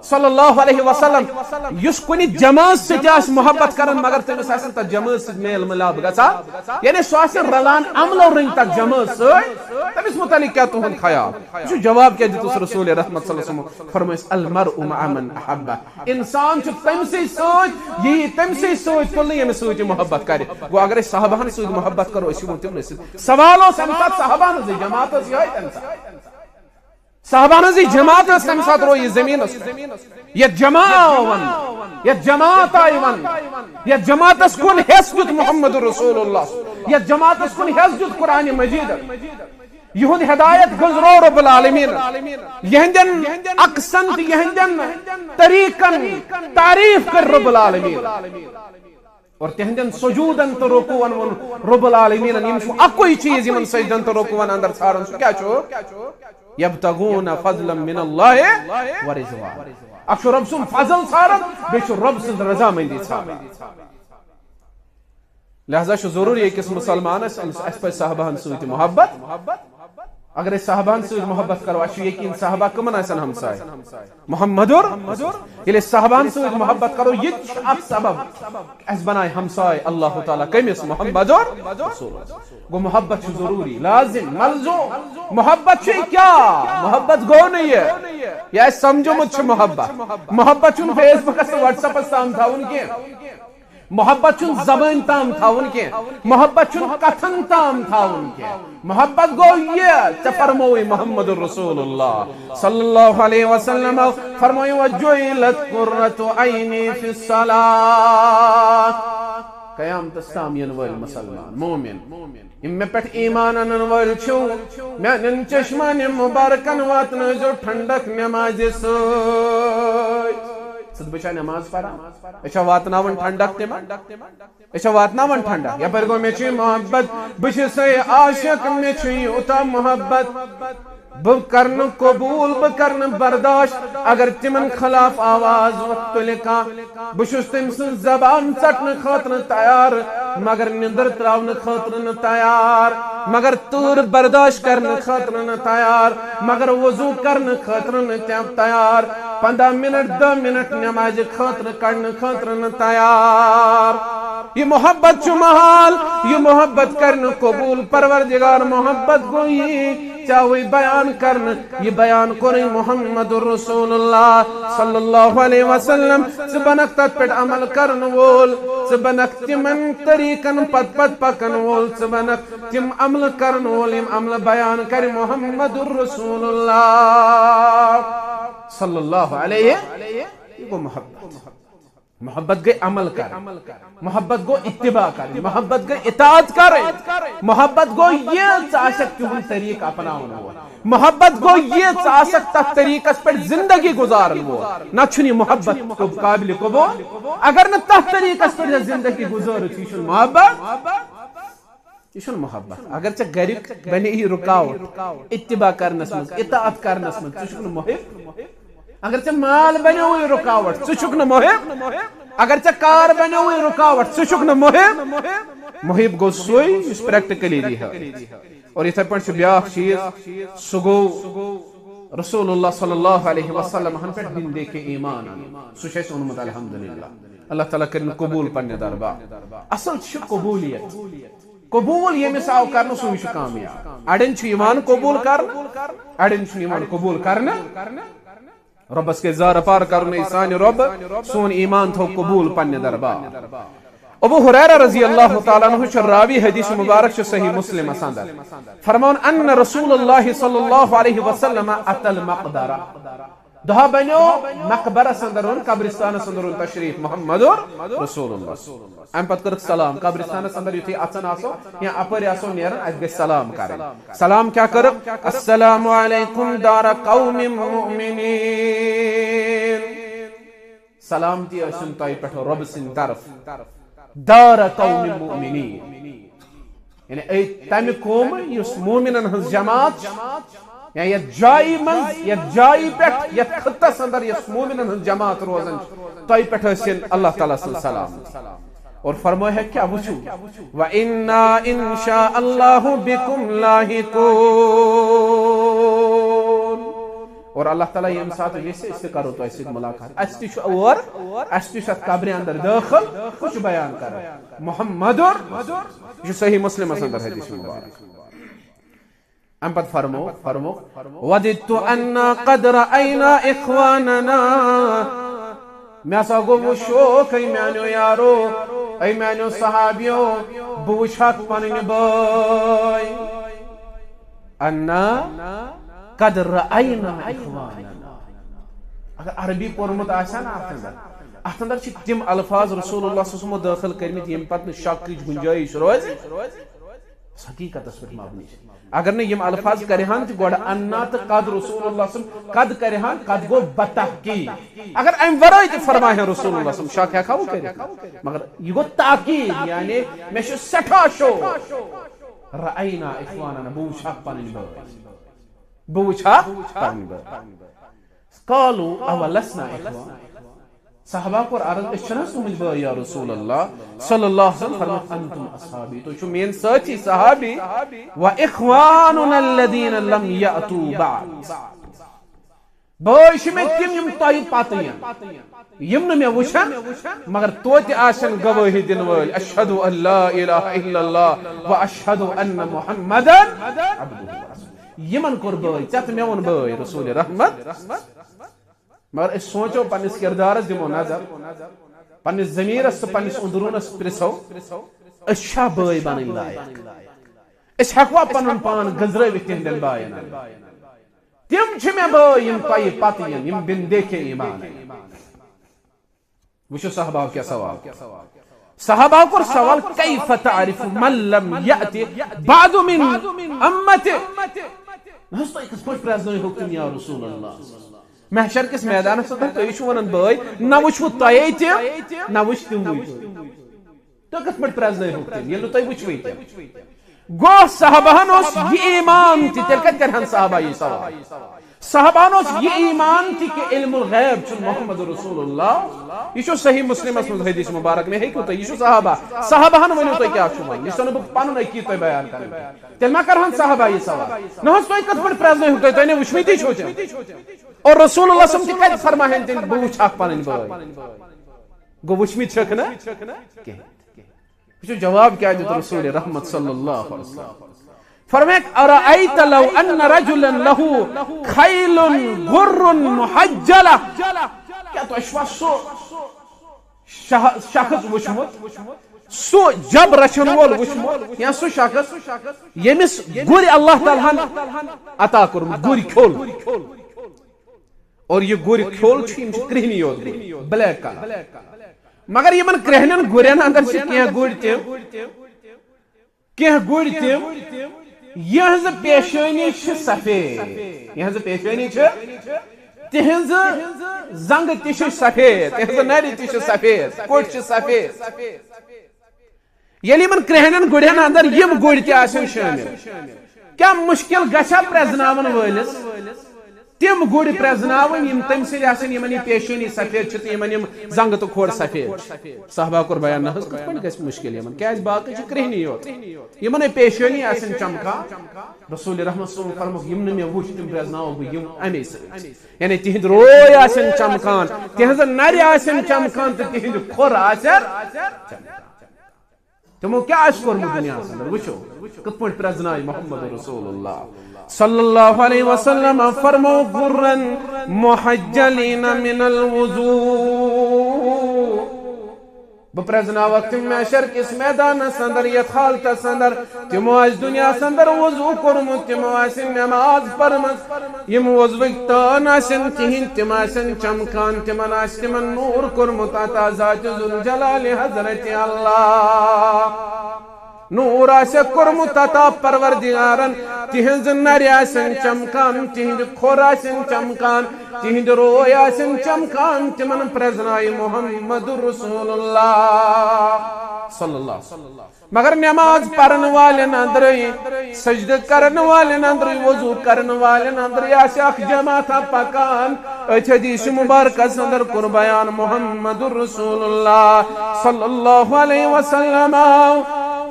صلی اللہ علیہ وسلم، یُس کُنہِ جماعت سۭتۍ آسہِ محبت کران مگر تٔمِس آسہِ نہٕ تتھ جماعت سۭتۍ میل ملاپ گژھان، یعنی سُہ آسہِ نہٕ رلان عملو رٔنگۍ تتھ جماعت سۭتۍ، تٔمِس متعلق کیاہ تُہُنٛد خیال؟ یہِ چھُ جواب کیٛاہ دیُتُس رسول رحمت صلی اللہ علیہ وسلم؟ فرمٲیِس، المرء مع من احبہ، انسان چھُ تٔمسٕے سۭتۍ، یہِ یی تٔمسٕے سۭتۍ تُلنہٕ ییٚمِس سۭتۍ یہِ محبت کرِ۔ گوٚو اگر أسۍ صحابہن سۭتۍ محبت کرو، أسۍ یِمو تِمنٕے سۭتۍ۔ سوال اوس امہِ ساتہٕ صحابہن ہٕنٛزٕے جماعت ٲس یِہوٚے تمہِ ساتہٕ۔ صحابہن ہٕنٛزٕے جماعت ٲس تمہِ ساتہٕ رویہِ زٔمیٖنس۔ یتھ جماع ون، یتھ جماعت آیہِ ون، یتھ جماعتس کُن حصہٕ دیُت محمد رسول اللہ، یتھ جماعتس کُن حصہٕ دیُت قرآن مجیدن۔ یِہُنٛد ہدایت گٔنٛزرو رب العالمین۔ یِہنٛدٮ۪ن عکسن تہٕ یِہنٛدٮ۪ن طریقن تعریف کٔر رب العالمین۔ اور تِہنٛدٮ۪ن سجودن تہٕ رکوعن ووٚن رب العالمینن، یِم چھُ اکُے چیٖز یِمن سجدن تہٕ رکوعن اندر ژھانڈان، سُہ کیٛاہ چھُ؟ یبتغون فضلا من اللہ ورضوان۔ اکھ چھُ رب سُنٛد فضل ژھانڈان، بیٚیہِ چھُ رب سٕنٛز رضامندی ژھانڈان۔ لہذا چھُ ضروٗری أکِس مُسلمانس، أمِس، اَسہِ پَزِ صحابہن سۭتۍ محبت۔ اگر أسۍ صحابہن سۭتۍ محبت کرو، اَسہِ چھُ یقین صحابہ کٕمن آسن ہمساے؟ محمد اور۔ ییٚلہِ أسۍ صحابہن سۭتۍ محبت کرو، یہِ تہِ چھُ اکھ سبب، اَسہِ بنایہِ ہمساے اللہ تعالیٰ۔ کٔمِس؟ محمد اور رسول۔ گوٚو محبت چھُ ضروٗری، لازم، ملزوم۔ محبت چھُ یہِ کیٛاہ؟ محبت گوٚو نہٕ یہِ، یہِ اَسہِ سمجھومُت چھُ محبت۔ محبت چھُنہٕ فیس بُکس تہٕ وٹس ایپس تام تھاوُن کینٛہہ۔ محبت چھُنہٕ زبٲنۍ تام تھاوُن کینٛہہ، محبت چھُنہٕ کتھن تام تھاوُن کینٛہہ۔ محبت گوٚو یہِ، ژےٚ فرمووُے محمد رسول اللہ صلی اللہ علیہ وسلم، فرمووُے، "وجعلت قرۃ عینی فی الصلاۃ۔" قیامتس تام یِنہٕ وٲلۍ مسلمان، مومن، یِم مےٚ پٮ۪ٹھ ایمان انن وٲلۍ چھِو، میانٮ۪ن چشمانٮ۪ن مبارکن واتنٲیزیو ٹھنڈک نمازِ سۭتۍ۔ ژٕ تہٕ بہٕ چھا نماز پران؟ أسۍ چھا واتناوان ٹھنڈک تِمن؟ أسۍ چھا واتناوان ٹھنڈک؟ یپٲرۍ گوٚو، مےٚ چھُ یہِ محبت، بہٕ چھُسے عاشق، مےٚ چھُ یوٗتاہ محبت، بہٕ کرنہٕ قبول، بہٕ کرنہٕ برداشت، اگر تِمن خلاف آواز وۄتھ تُلہِ کانٛہہ۔ بہٕ چھُس تٔمۍ سٕنٛز زبان ژٹنہٕ خٲطرٕ تیار، مگر نِندٕر تراونہٕ خٲطرٕ نہٕ تیار، مگر تۭر برداشت کرنہٕ خٲطرٕ نہٕ تیار، مگر وضو کرنہٕ خٲطرٕ نہٕ تہِ تیار، پنٛداہ منٹ، دَہ منٹ نمازِ خٲطرٕ کڑنہٕ خٲطرٕ نہٕ تیار۔ یہِ محبت چھُ محال، یہِ محبت کرِ نہٕ قبول۔ پروردگار محبت گوٚو یی، ژےٚ آوُے بیان کرنہٕ، یہِ بیان کوٚرُے محمد رسول اللہ صلی اللہ علیہ وسلم۔ ژٕ بنکھ تتھ پٮ۪ٹھ عمل کرن وول، ژٕ بنکھ تِمن طریقن پتہٕ پتہٕ پکن وول، ژٕ بنکھ تِم عملہٕ کرن وول، یِم عملہٕ بیان کرِ محمد رسول اللہ صلی اللہ علیہ۔ یہِ گوٚو محبت۔ محبت گٔے عمل کرٕنۍ، محبت گوٚو اتباع کرٕنۍ، محبت گٔے اطاعت کرٕنۍ، محبت گوٚو یہِ ژٕ آسکھ تِہُنٛد طریٖقہٕ اپناوُن وول، محبت گوٚو یہِ ژٕ آسکھ تتھ طریٖقس پٮ۪ٹھ زندگی گُزارن وول۔ نتہٕ چھُنہٕ یہِ محبت قب-، قابل قبول۔ اگر نہٕ تتھ طریٖقس پٮ۪ٹھ ژےٚ زندگی گُزٲرٕتھ، یہِ چھُنہٕ محبت۔ یہِ چھُنہٕ محبت۔ اگر ژےٚ گرِکۍ بنے یہِ رُکاوٹ اتباع کرنس منٛز، اطاعت کرنس منٛز، ژٕ چھُکھ نہٕ محب۔ اگر ژےٚ مال بنیووُے رُکاوٹ، ژٕ چھُکھ نہٕ محب۔ اگر ژےٚ کار بنیووُے رُکاوٹ، ژٕ چھُکھ نہٕ محب۔ محب گوٚو سُے یُس پریکٹیکلی دی ہا۔ اور یِتھے پٲٹھۍ چھُ بیاکھ چیٖز، سُہ گوٚو رسول اللہ صلی اللہ علیہ وسلم ہن پٮ۪ٹھ بِن دیکھے ایمان انُن۔ سُہ چھُ اَسہِ اوٚنمُت الحمدللہ۔ اللہ تعالیٰ کٔرِن قبول پننہِ دربار۔ اصل چھُ قبولیت۔ قبول ییٚمِس آو کرنہٕ، سُے چھُ کامیاب۔ اڑٮ۪ن چھُ یِوان قبول کرنہٕ، اڑٮ۪ن چھُنہٕ یِوان قبول کرنہٕ۔ رۄبس گژھِ زارٕ پار کرُن، اے سانہِ رۄب، سون ایمان تھاو قبول پننہِ دربار۔ ابو ہریرہ رضی اللہ تعالیٰ عنہ چھُ راوی حدیث مبارک، چھُ صحیح مسلمس اندر۔ فرماوان، ان رسول اللہ صلی اللہ علیہ وسلم اتى المقبرہ۔ دۄہ بنیو مقبرس اندر اوٚن، قبرستانس اندر اوٚن تشریف محمد رسول اللہ۔ امہِ پتہٕ کٔرٕکھ سلام، قبرستانس اندر یُتھُے اژان آسو یا اپٲرۍ آسو نیران، اسہِ گژھِ سلام کرٕنۍ۔ سلام کیٛاہ کٔرٕکھ؟ السلام علیکم دار قوم مؤمنین۔ سلامتی ٲسِن تۄہہِ پٮ۪ٹھ رۄبہٕ سٕنٛدِ طرف۔ دار قوم مؤمنین۔ یعنی اے تمہِ قومہٕ یُس مومنن ہٕنٛز جماعت چھِ، یا یتھ جایہِ منٛز، یتھ جایہِ پٮ۪ٹھ، یتھ خطس اندر یۄس مومنن ہٕنٛز جماعت روزان چھِ، تۄہہِ پٮ۪ٹھ ٲسِن اللہ تعالیٰ سٕنٛز سلامتی۔ اور فرمٲے ہے کیٛاہ وٕچھِو، وَإِنَّا إِن شَاءَ اللَّهُ بِكُمْ لَاحِقُونَ۔ اور اللہ تعالیٰ ییٚمہِ ساتہٕ یژھِ، أسۍ تہِ کرو تۄہہِ سۭتۍ ملاقات۔ اسہِ تہِ چھُ اور، اسہِ تہِ چھُ اتھ قبرِ اندر دٲخل، سُہ چھُ بیان کران۔ محمد، یہِ چھُ صحیح مسلمس اندر حدیث مبارک۔ امہِ پتہٕ فرمو، فرمو، وَدِدْتُ أَنَّا قَدْ رَأَيْنَا إِخْوَانَنَا۔ مےٚ ہسا گوٚو وۄنۍ شوق، اے میانیو یارو، اے میانیو صحابیو، بہٕ وٕچھِ ہاکھ پنٕنۍ بٲے۔ أَنَّا قَدْ رَأَيْنَا إِخْوَانَنَا۔ اگر عربی پوٚرمُت آسہِ ہا نہ اتھ اندر، اتھ اندر چھِ تِم الفاظ رسول اللہ صلی اللہ علیہ وسلمو دٲخل کٔرمٕتۍ ییٚمہِ پتہٕ نہٕ شکٕچ گُنجٲیِش روزِ۔ حقیقتس پٮ۪ٹھ مبنی چھِ۔ اگر نہٕ یِم الفاظ کرِہن تہِ گۄڈٕ أَنَّا تہٕ قَدْ رسول اللہ صلی اللہ علیہ وسلم، قَدْ کرِہن، قَدْ گوٚو بتحقیق۔ اگر امہِ ورٲے تہِ فرمایہِ ہا رسول اللہ صلی اللہ علیہ وسلم، شک ہیکہٕ ہا وۄنۍ کٔرِتھ۔ مگر یہِ گوٚو تاکید، یعنی مےٚ چھُ سٮ۪ٹھاہ شوق۔ رأینا اخواننا، بہٕ وٕچھِ ہا پنٕنۍ بٲے۔ بہٕ وٕچھِ ہا پنٕنۍ بٲے۔ قالوا أولسنا إخوان؟ صحابہ کوٚر عرض، "أسۍ چھِنہٕ حظ تُہٕنٛدۍ بٲے یا رسول اللہ؟" صلی اللہ علیہ وسلم فرمووُکھ، "انتم اصحابی، تُہۍ چھِو میٲنۍ سٲتھی صحابی، و اخواننا الذین لم یأتوا بعد۔" بٲے چھِ مےٚ تِم، یِم تۄہہِ پتہٕ یِن، یِم نہٕ مےٚ وٕچھن، مگر توتہِ آسن گوٲہی دِنہٕ وٲلۍ، اشہد ان لا الہ الا اللہ و اشہد ان محمدا عبدہ و رسولہ۔ یِمن کوٚر بٲے، ژےٚ تہٕ مےٚ ووٚن بٲے رسول رحمت۔ مگر أسۍ سونٛچو پننِس کردارس، دِمو نظر، پننِس ضمیرس تہٕ پننِس اندروٗنس پرژھو، أسۍ چھا بٲے بنٕنۍ لایق؟ أسۍ ہٮ۪کوا پنُن پان گٔنزرٲوِتھ تِہنٛدٮ۪ن باین اندر؟ تِم چھِ مےٚ بٲے، یِم تۄہہِ پتہٕ یِن، یِم بن دیکھے ایمان انن۔ وٕچھِو صحاباہو کیٛاہ سوال۔ صحاباہو کوٚر سوال، "کیف تعرف من لم یأت بعد من امتہ؟" نہ حظ، تُہۍ کِتھ پٲٹھۍ پرٛزنٲوہوکھ تِم یا رسول اللہ؟ محشر کِس میدانس منٛز تُہۍ چھِو ونان بٲے، نہ وٕچھوٕ تۄہے تِم، نہ وٕچھ تِموٕے تُہۍ۔ تُہۍ کِتھ پٲٹھۍ پرٛزنٲوہوکھ تِم، ییٚلہِ نہٕ تُہۍ وٕچھوٕے تِم؟ گوٚو صحابہن اوس یہِ ایمان تہِ، تیٚلہِ کتہِ کرِہن صحابہ یہِ سوال؟ صحابہن اوس یہِ ایمان تہِ کہ علم الغیب چھُنہٕ محمد رسول اللہ۔ یہِ چھُ صحیح مسلمس منٛز حدیث مبارک، مےٚ ہیٚکِو تُہۍ، یہِ چھُ صحابہ۔ صحابہن ؤنِو تُہۍ کیٛاہ چھُ وَنُن، یہِ چھُسو نہٕ بہٕ پنُن عقیٖدٕ تۄہہِ بیان کران۔ تیٚلہِ ما کرہن صحابہ یہِ سوال؟ نہ حظ، تُہۍ کِتھ پٲٹھۍ پرٛزنٲوہوکھ تُہۍ، تۄہہِ نے وٕچھمٕتۍ چھِو تِم۔ اور رسول اللہ صلی اللہ علیہ وسلم تہِ کتہِ فرماہن تیٚلہِ، "بہٕ وٕچھِ اکھ پنٕنۍ بٲے"؟ گوٚو وٕچھمٕتۍ چھِکھ نہ کینٛہہ۔ وٕچھِو جواب کیٛاہ دیُت رسول رحمت صلی اللہ علیہ وسلم۔ فرمایکھ، "ارأیت لو ان رجلا لہ خیل غر محجلہ"، کیٛاہ تۄہہِ چھُوا سُہ شہ-، شخص وٕچھمُت، سُہ جب رچھن وول وٕچھمُت، یا سُہ شخص ییٚمِس گُرۍ اللہ تعالیٰ ہن عطا کوٚرمُت، گُرۍ کھیوٚل؟ اور یہِ گُرۍ کھیوٚل چھُ، یِم چھِ کرٛہنی یوت گُرۍ، black colour۔ مگر یِمن کرٛہنٮ۪ن گُرٮ۪ن اندر چھِ کینٛہہ گُرۍ تِم، کینٛہہ گُرۍ تِم، یِہنٛز پیشٲنی چھِ سفید، یِہنٛز پیشٲنی چھِ، تِہنٛز زنٛگہٕ تہِ چھِ سفید، تِہنٛز نرِ تہِ چھِ سفید، کوٚٹھۍ چھِ سفید۔ ییٚلہِ یِمن کرٛہنٮ۪ن گُرٮ۪ن اندر یِم گُرۍ تہِ آسن شٲمِل، کیٛاہ مُشکِل گژھِ ہا پرٛزناون وٲلِس تِم گُرۍ پرٛزناوٕنۍ، یِم تٔمۍ سٕنٛدۍ آسن، یِمن یہِ پیشٲنی سفید چھِ تہٕ یِمن یِم زنٛگہٕ تہٕ کھۄر سفید چھِ؟ صحابہ کوٚر بیان، نہ حظ، کِتھ پٲٹھۍ گژھِ مُشکِل یِمن؟ کیٛازِ باقٕے چھِ کرٛہنی یوت، یِمن ہے پیشٲنی آسن چمکان۔ رسول رحمت صلی اللہ علیہ وسلم فرمووُکھ، یِم نہٕ مےٚ وُچھ، تِم پرٛزناوَکھ بہٕ یِم اَمے سۭتۍ۔ یعنی تِہِنٛدۍ روے آسن چمکان، تِہنٛزٕ نرِ آسن چمکان تہٕ تِہِنٛدۍ کھۄر آسن چمکان۔ تِمو کیٛاہ آسہِ کوٚرمُت دُنیاہَس اندر؟ وٕچھو، کِتھ پٲٹھۍ پرٛزنایہِ محمد رسول اللہ صلی اللہ علیہ وسلم۔ فرمو، "غرا محجلین من الوضوء"۔ بہٕ پرٛزناوَکھ تِم محشر کِس میدانَس اندر، یَتھ حالتَس اندر تِمو آسہِ دُنیاہَس اندر وضوٗ کوٚرمُت، تِمو آسہِ نماز پٔرمٕژ، یِم وضوٕکۍ تان آسن تِہِنٛدۍ، تِم آسن چمکان، تِمن آسہِ تِمن نوٗر کوٚرمُت عطا ذات ذوالجلال حضرت اللہ۔ نوٗر آسٮ۪کھ کوٚرمُت عطا پروردگارن، تِہنٛزٕ نرِ آسن چمکان، تِہنٛدِ کھۄر آسن چمکان، تِہنٛدِ روے آسن چمکان، تِمن پرٛزنایہِ محمد رسول اللہ صلی اللہ علیہ وسلم۔ مگر نماز پرن والٮ۪ن اندرے، سجدٕ کرن والٮ۪ن اندرے، وضو کرن والٮ۪ن اندرے آسہِ اکھ جماعتھا پکان۔ أتھۍ حدیث مبارکس اندر کوٚر بیان محمد رسول اللہ صلی اللہ علیہ وسلم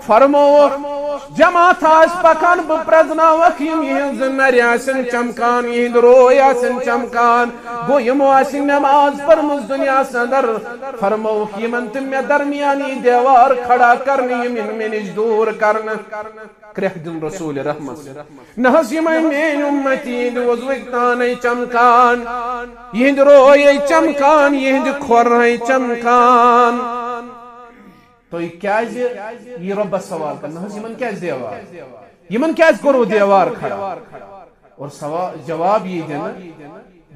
فرمووُکھ، جماعتھا آسہِ پکان، بہٕ پرٛزناوکھ یِم، یِہنٛز نرِ آسن چمکان، یِہنٛدۍ روے آسن چمکان۔ گوٚو یِمو آسہِ نماز پٔرمٕژ دُنیاہس اندر، فرمووُکھ یِمن تہٕ مےٚ درمیان یہِ دیوار کھڑا کرنہٕ، یِم یِن مےٚ نِش دوٗر کرنہٕ۔ کرٛیکھ دیُن رسول رحمت۔ نہ حظ یِم میٲنۍ اُمتی، یِہنٛدِ وضوٕکۍ تانے چمکان، یِہنٛدِ روے چمکان، یِہنٛدِ کھۄرے چمکان۔ تُہۍ کیٛازِ یہِ رۄبس سوال کرنہٕ؟ نہ حظ، یِمن کیٛازِ دیوار؟ یِمن کیٛازِ کوٚروٕ دیوار کھڑا؟ اور سوا-، جواب یی دِنہٕ،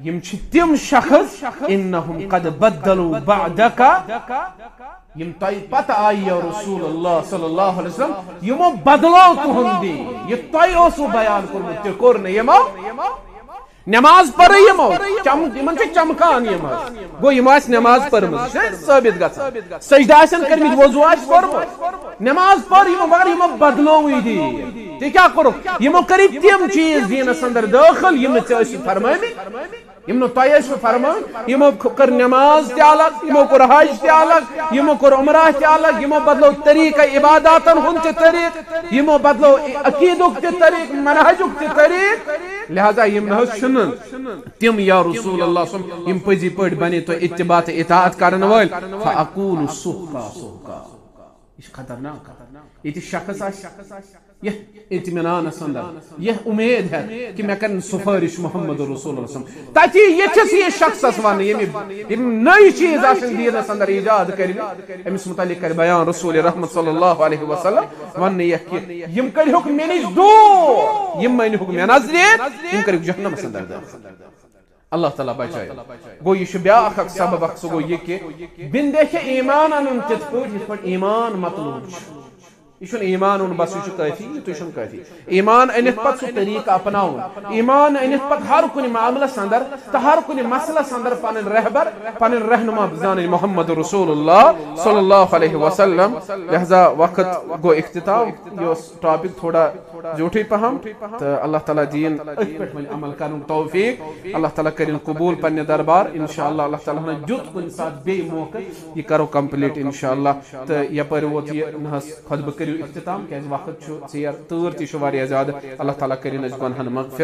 یِم چھِ تِم شخص، انہم قد بدلوا بعدک، یِم تۄہہِ پتہٕ آیہِ یا رسول اللہ صلی اللہ علیہ وسلم، یِمو بدلو تُہُنٛد دین۔ یہِ تۄہہِ اوسوٕ بیان کوٚرمُت، تہِ کوٚر نہٕ یِمو۔ نماز پٔرٕے یِمو، چم-، یِمن چھِ چمکان یِم حظ۔ گوٚو یِمو آسہِ نماز پٔرمٕژ، یہِ چھُنہ ثٲبت گژھان۔ سجدٕ آسن کٔرمٕتۍ، وضو آسہِ کوٚرمُت، نماز پٔر یِمو، مگر یِمو بدلووٕے دیٖن۔ تہِ کیٛاہ کوٚرُکھ؟ یِمو کٔرِکھ تِم چیٖز دیٖنس اندر دٲخل، یِم نہٕ ژےٚ ٲسِتھ فرمٲومٕتۍ۔ یِم نہٕ تۄہہِ ٲسوٕ فرمان، یِمو کٔر نماز تہِ الگ، یِمو کوٚر حج تہِ الگ، یِمو کوٚر عمرہ تہِ الگ، یِمو بدلو طریقہ عباداتن ہُنٛد تہِ طریقہٕ، یِمو بدلو عقیدُک تہِ طریقہٕ، منہجُک تہِ طریقہٕ۔ لہذا یِم نہ حظ چھِنہٕ تِم یا رسول اللہ صلی اللہ علیہ وسلم، یِم پٔزی پٲٹھۍ بنے تۄہہِ اتباع تہٕ اطاعت کرن وٲلۍ۔ فاقول سحقا سحقا۔ یہِ چھُ خطرناک۔ ییٚتہِ شخص آسہِ، یہِ اطمینانس اندر، یہِ امید ہیٚتھ کہِ مےٚ کرن سفٲرِش محمد رسول اللہ صلی اللہ علیہ وسلم۔ تتی ییٚتھِس یہِ شخصس وننہٕ، ییٚمہِ، یِم نٔے چیٖز آسن دیٖنس اندر ایجاد کٔرمٕتۍ، أمِس متعلق کرِ بیان رسول رحمت صلی اللہ علیہ وسلم۔ وننہٕ یتھ کہِ یِم کٔرۍہُکھ مےٚ نِش دوٗر، یِم مٲنِہُکھ مےٚ نزدیٖک، یِم کٔرِکھ جہنمس اندر دٲخل۔ اللہ تعالیٰ بچٲیِن۔ گوٚو، یہِ چھُ بیٛاکھ اکھ سبب اکھ، سُہ گوٚو یہِ کہِ بِندے چھِ ایمان انُن تِتھ پٲٹھۍ یِتھ پٲٹھۍ ایمان مطلوب چھُ۔ یہِ چھُنہٕ ایمان اوٚن بس، یہِ چھُ کٲفی، یِتُے چھُنہٕ کٲفی۔ ایمان أنِتھ پتہٕ سُہ طریٖقہٕ اپناوُن، ایمان أنِتھ پتہٕ ہر کُنہِ معاملس اندر تہٕ ہر کُنہِ مسلس اندر پنٕنۍ رہبر، پنٕنۍ رہنما زانٕنۍ محمد رسول اللہ صلی اللہ علیہ وسلم۔ لہذا وقت گوٚو اختتام، یہِ اوس ٹاپک تھوڑا زیوٹھٕے پہم، تہٕ اللہ تعالیٰ دِیِن أتھۍ پٮ۪ٹھ وۄنۍ عمل کرنُک توفیق۔ اللہ تعالیٰ کٔرِن قبول پننہِ دربار۔ انشاءاللہ اللہ تعالیٰ ہن دیُت کُنہِ ساتہٕ بیٚیہِ موقعہٕ، یہِ کرو کمپلیٖٹ انشاءاللہ۔ تہٕ یپٲرۍ ووت یہِ نہ حظ خطبہٕ کٔرِو اختتام، کیازِ وقت چھُ ژیر، تۭر تہِ چھُ واریاہ زیادٕ۔ اللہ تعالیٰ کٔرِن اَسہِ گۄنہن مغفرت۔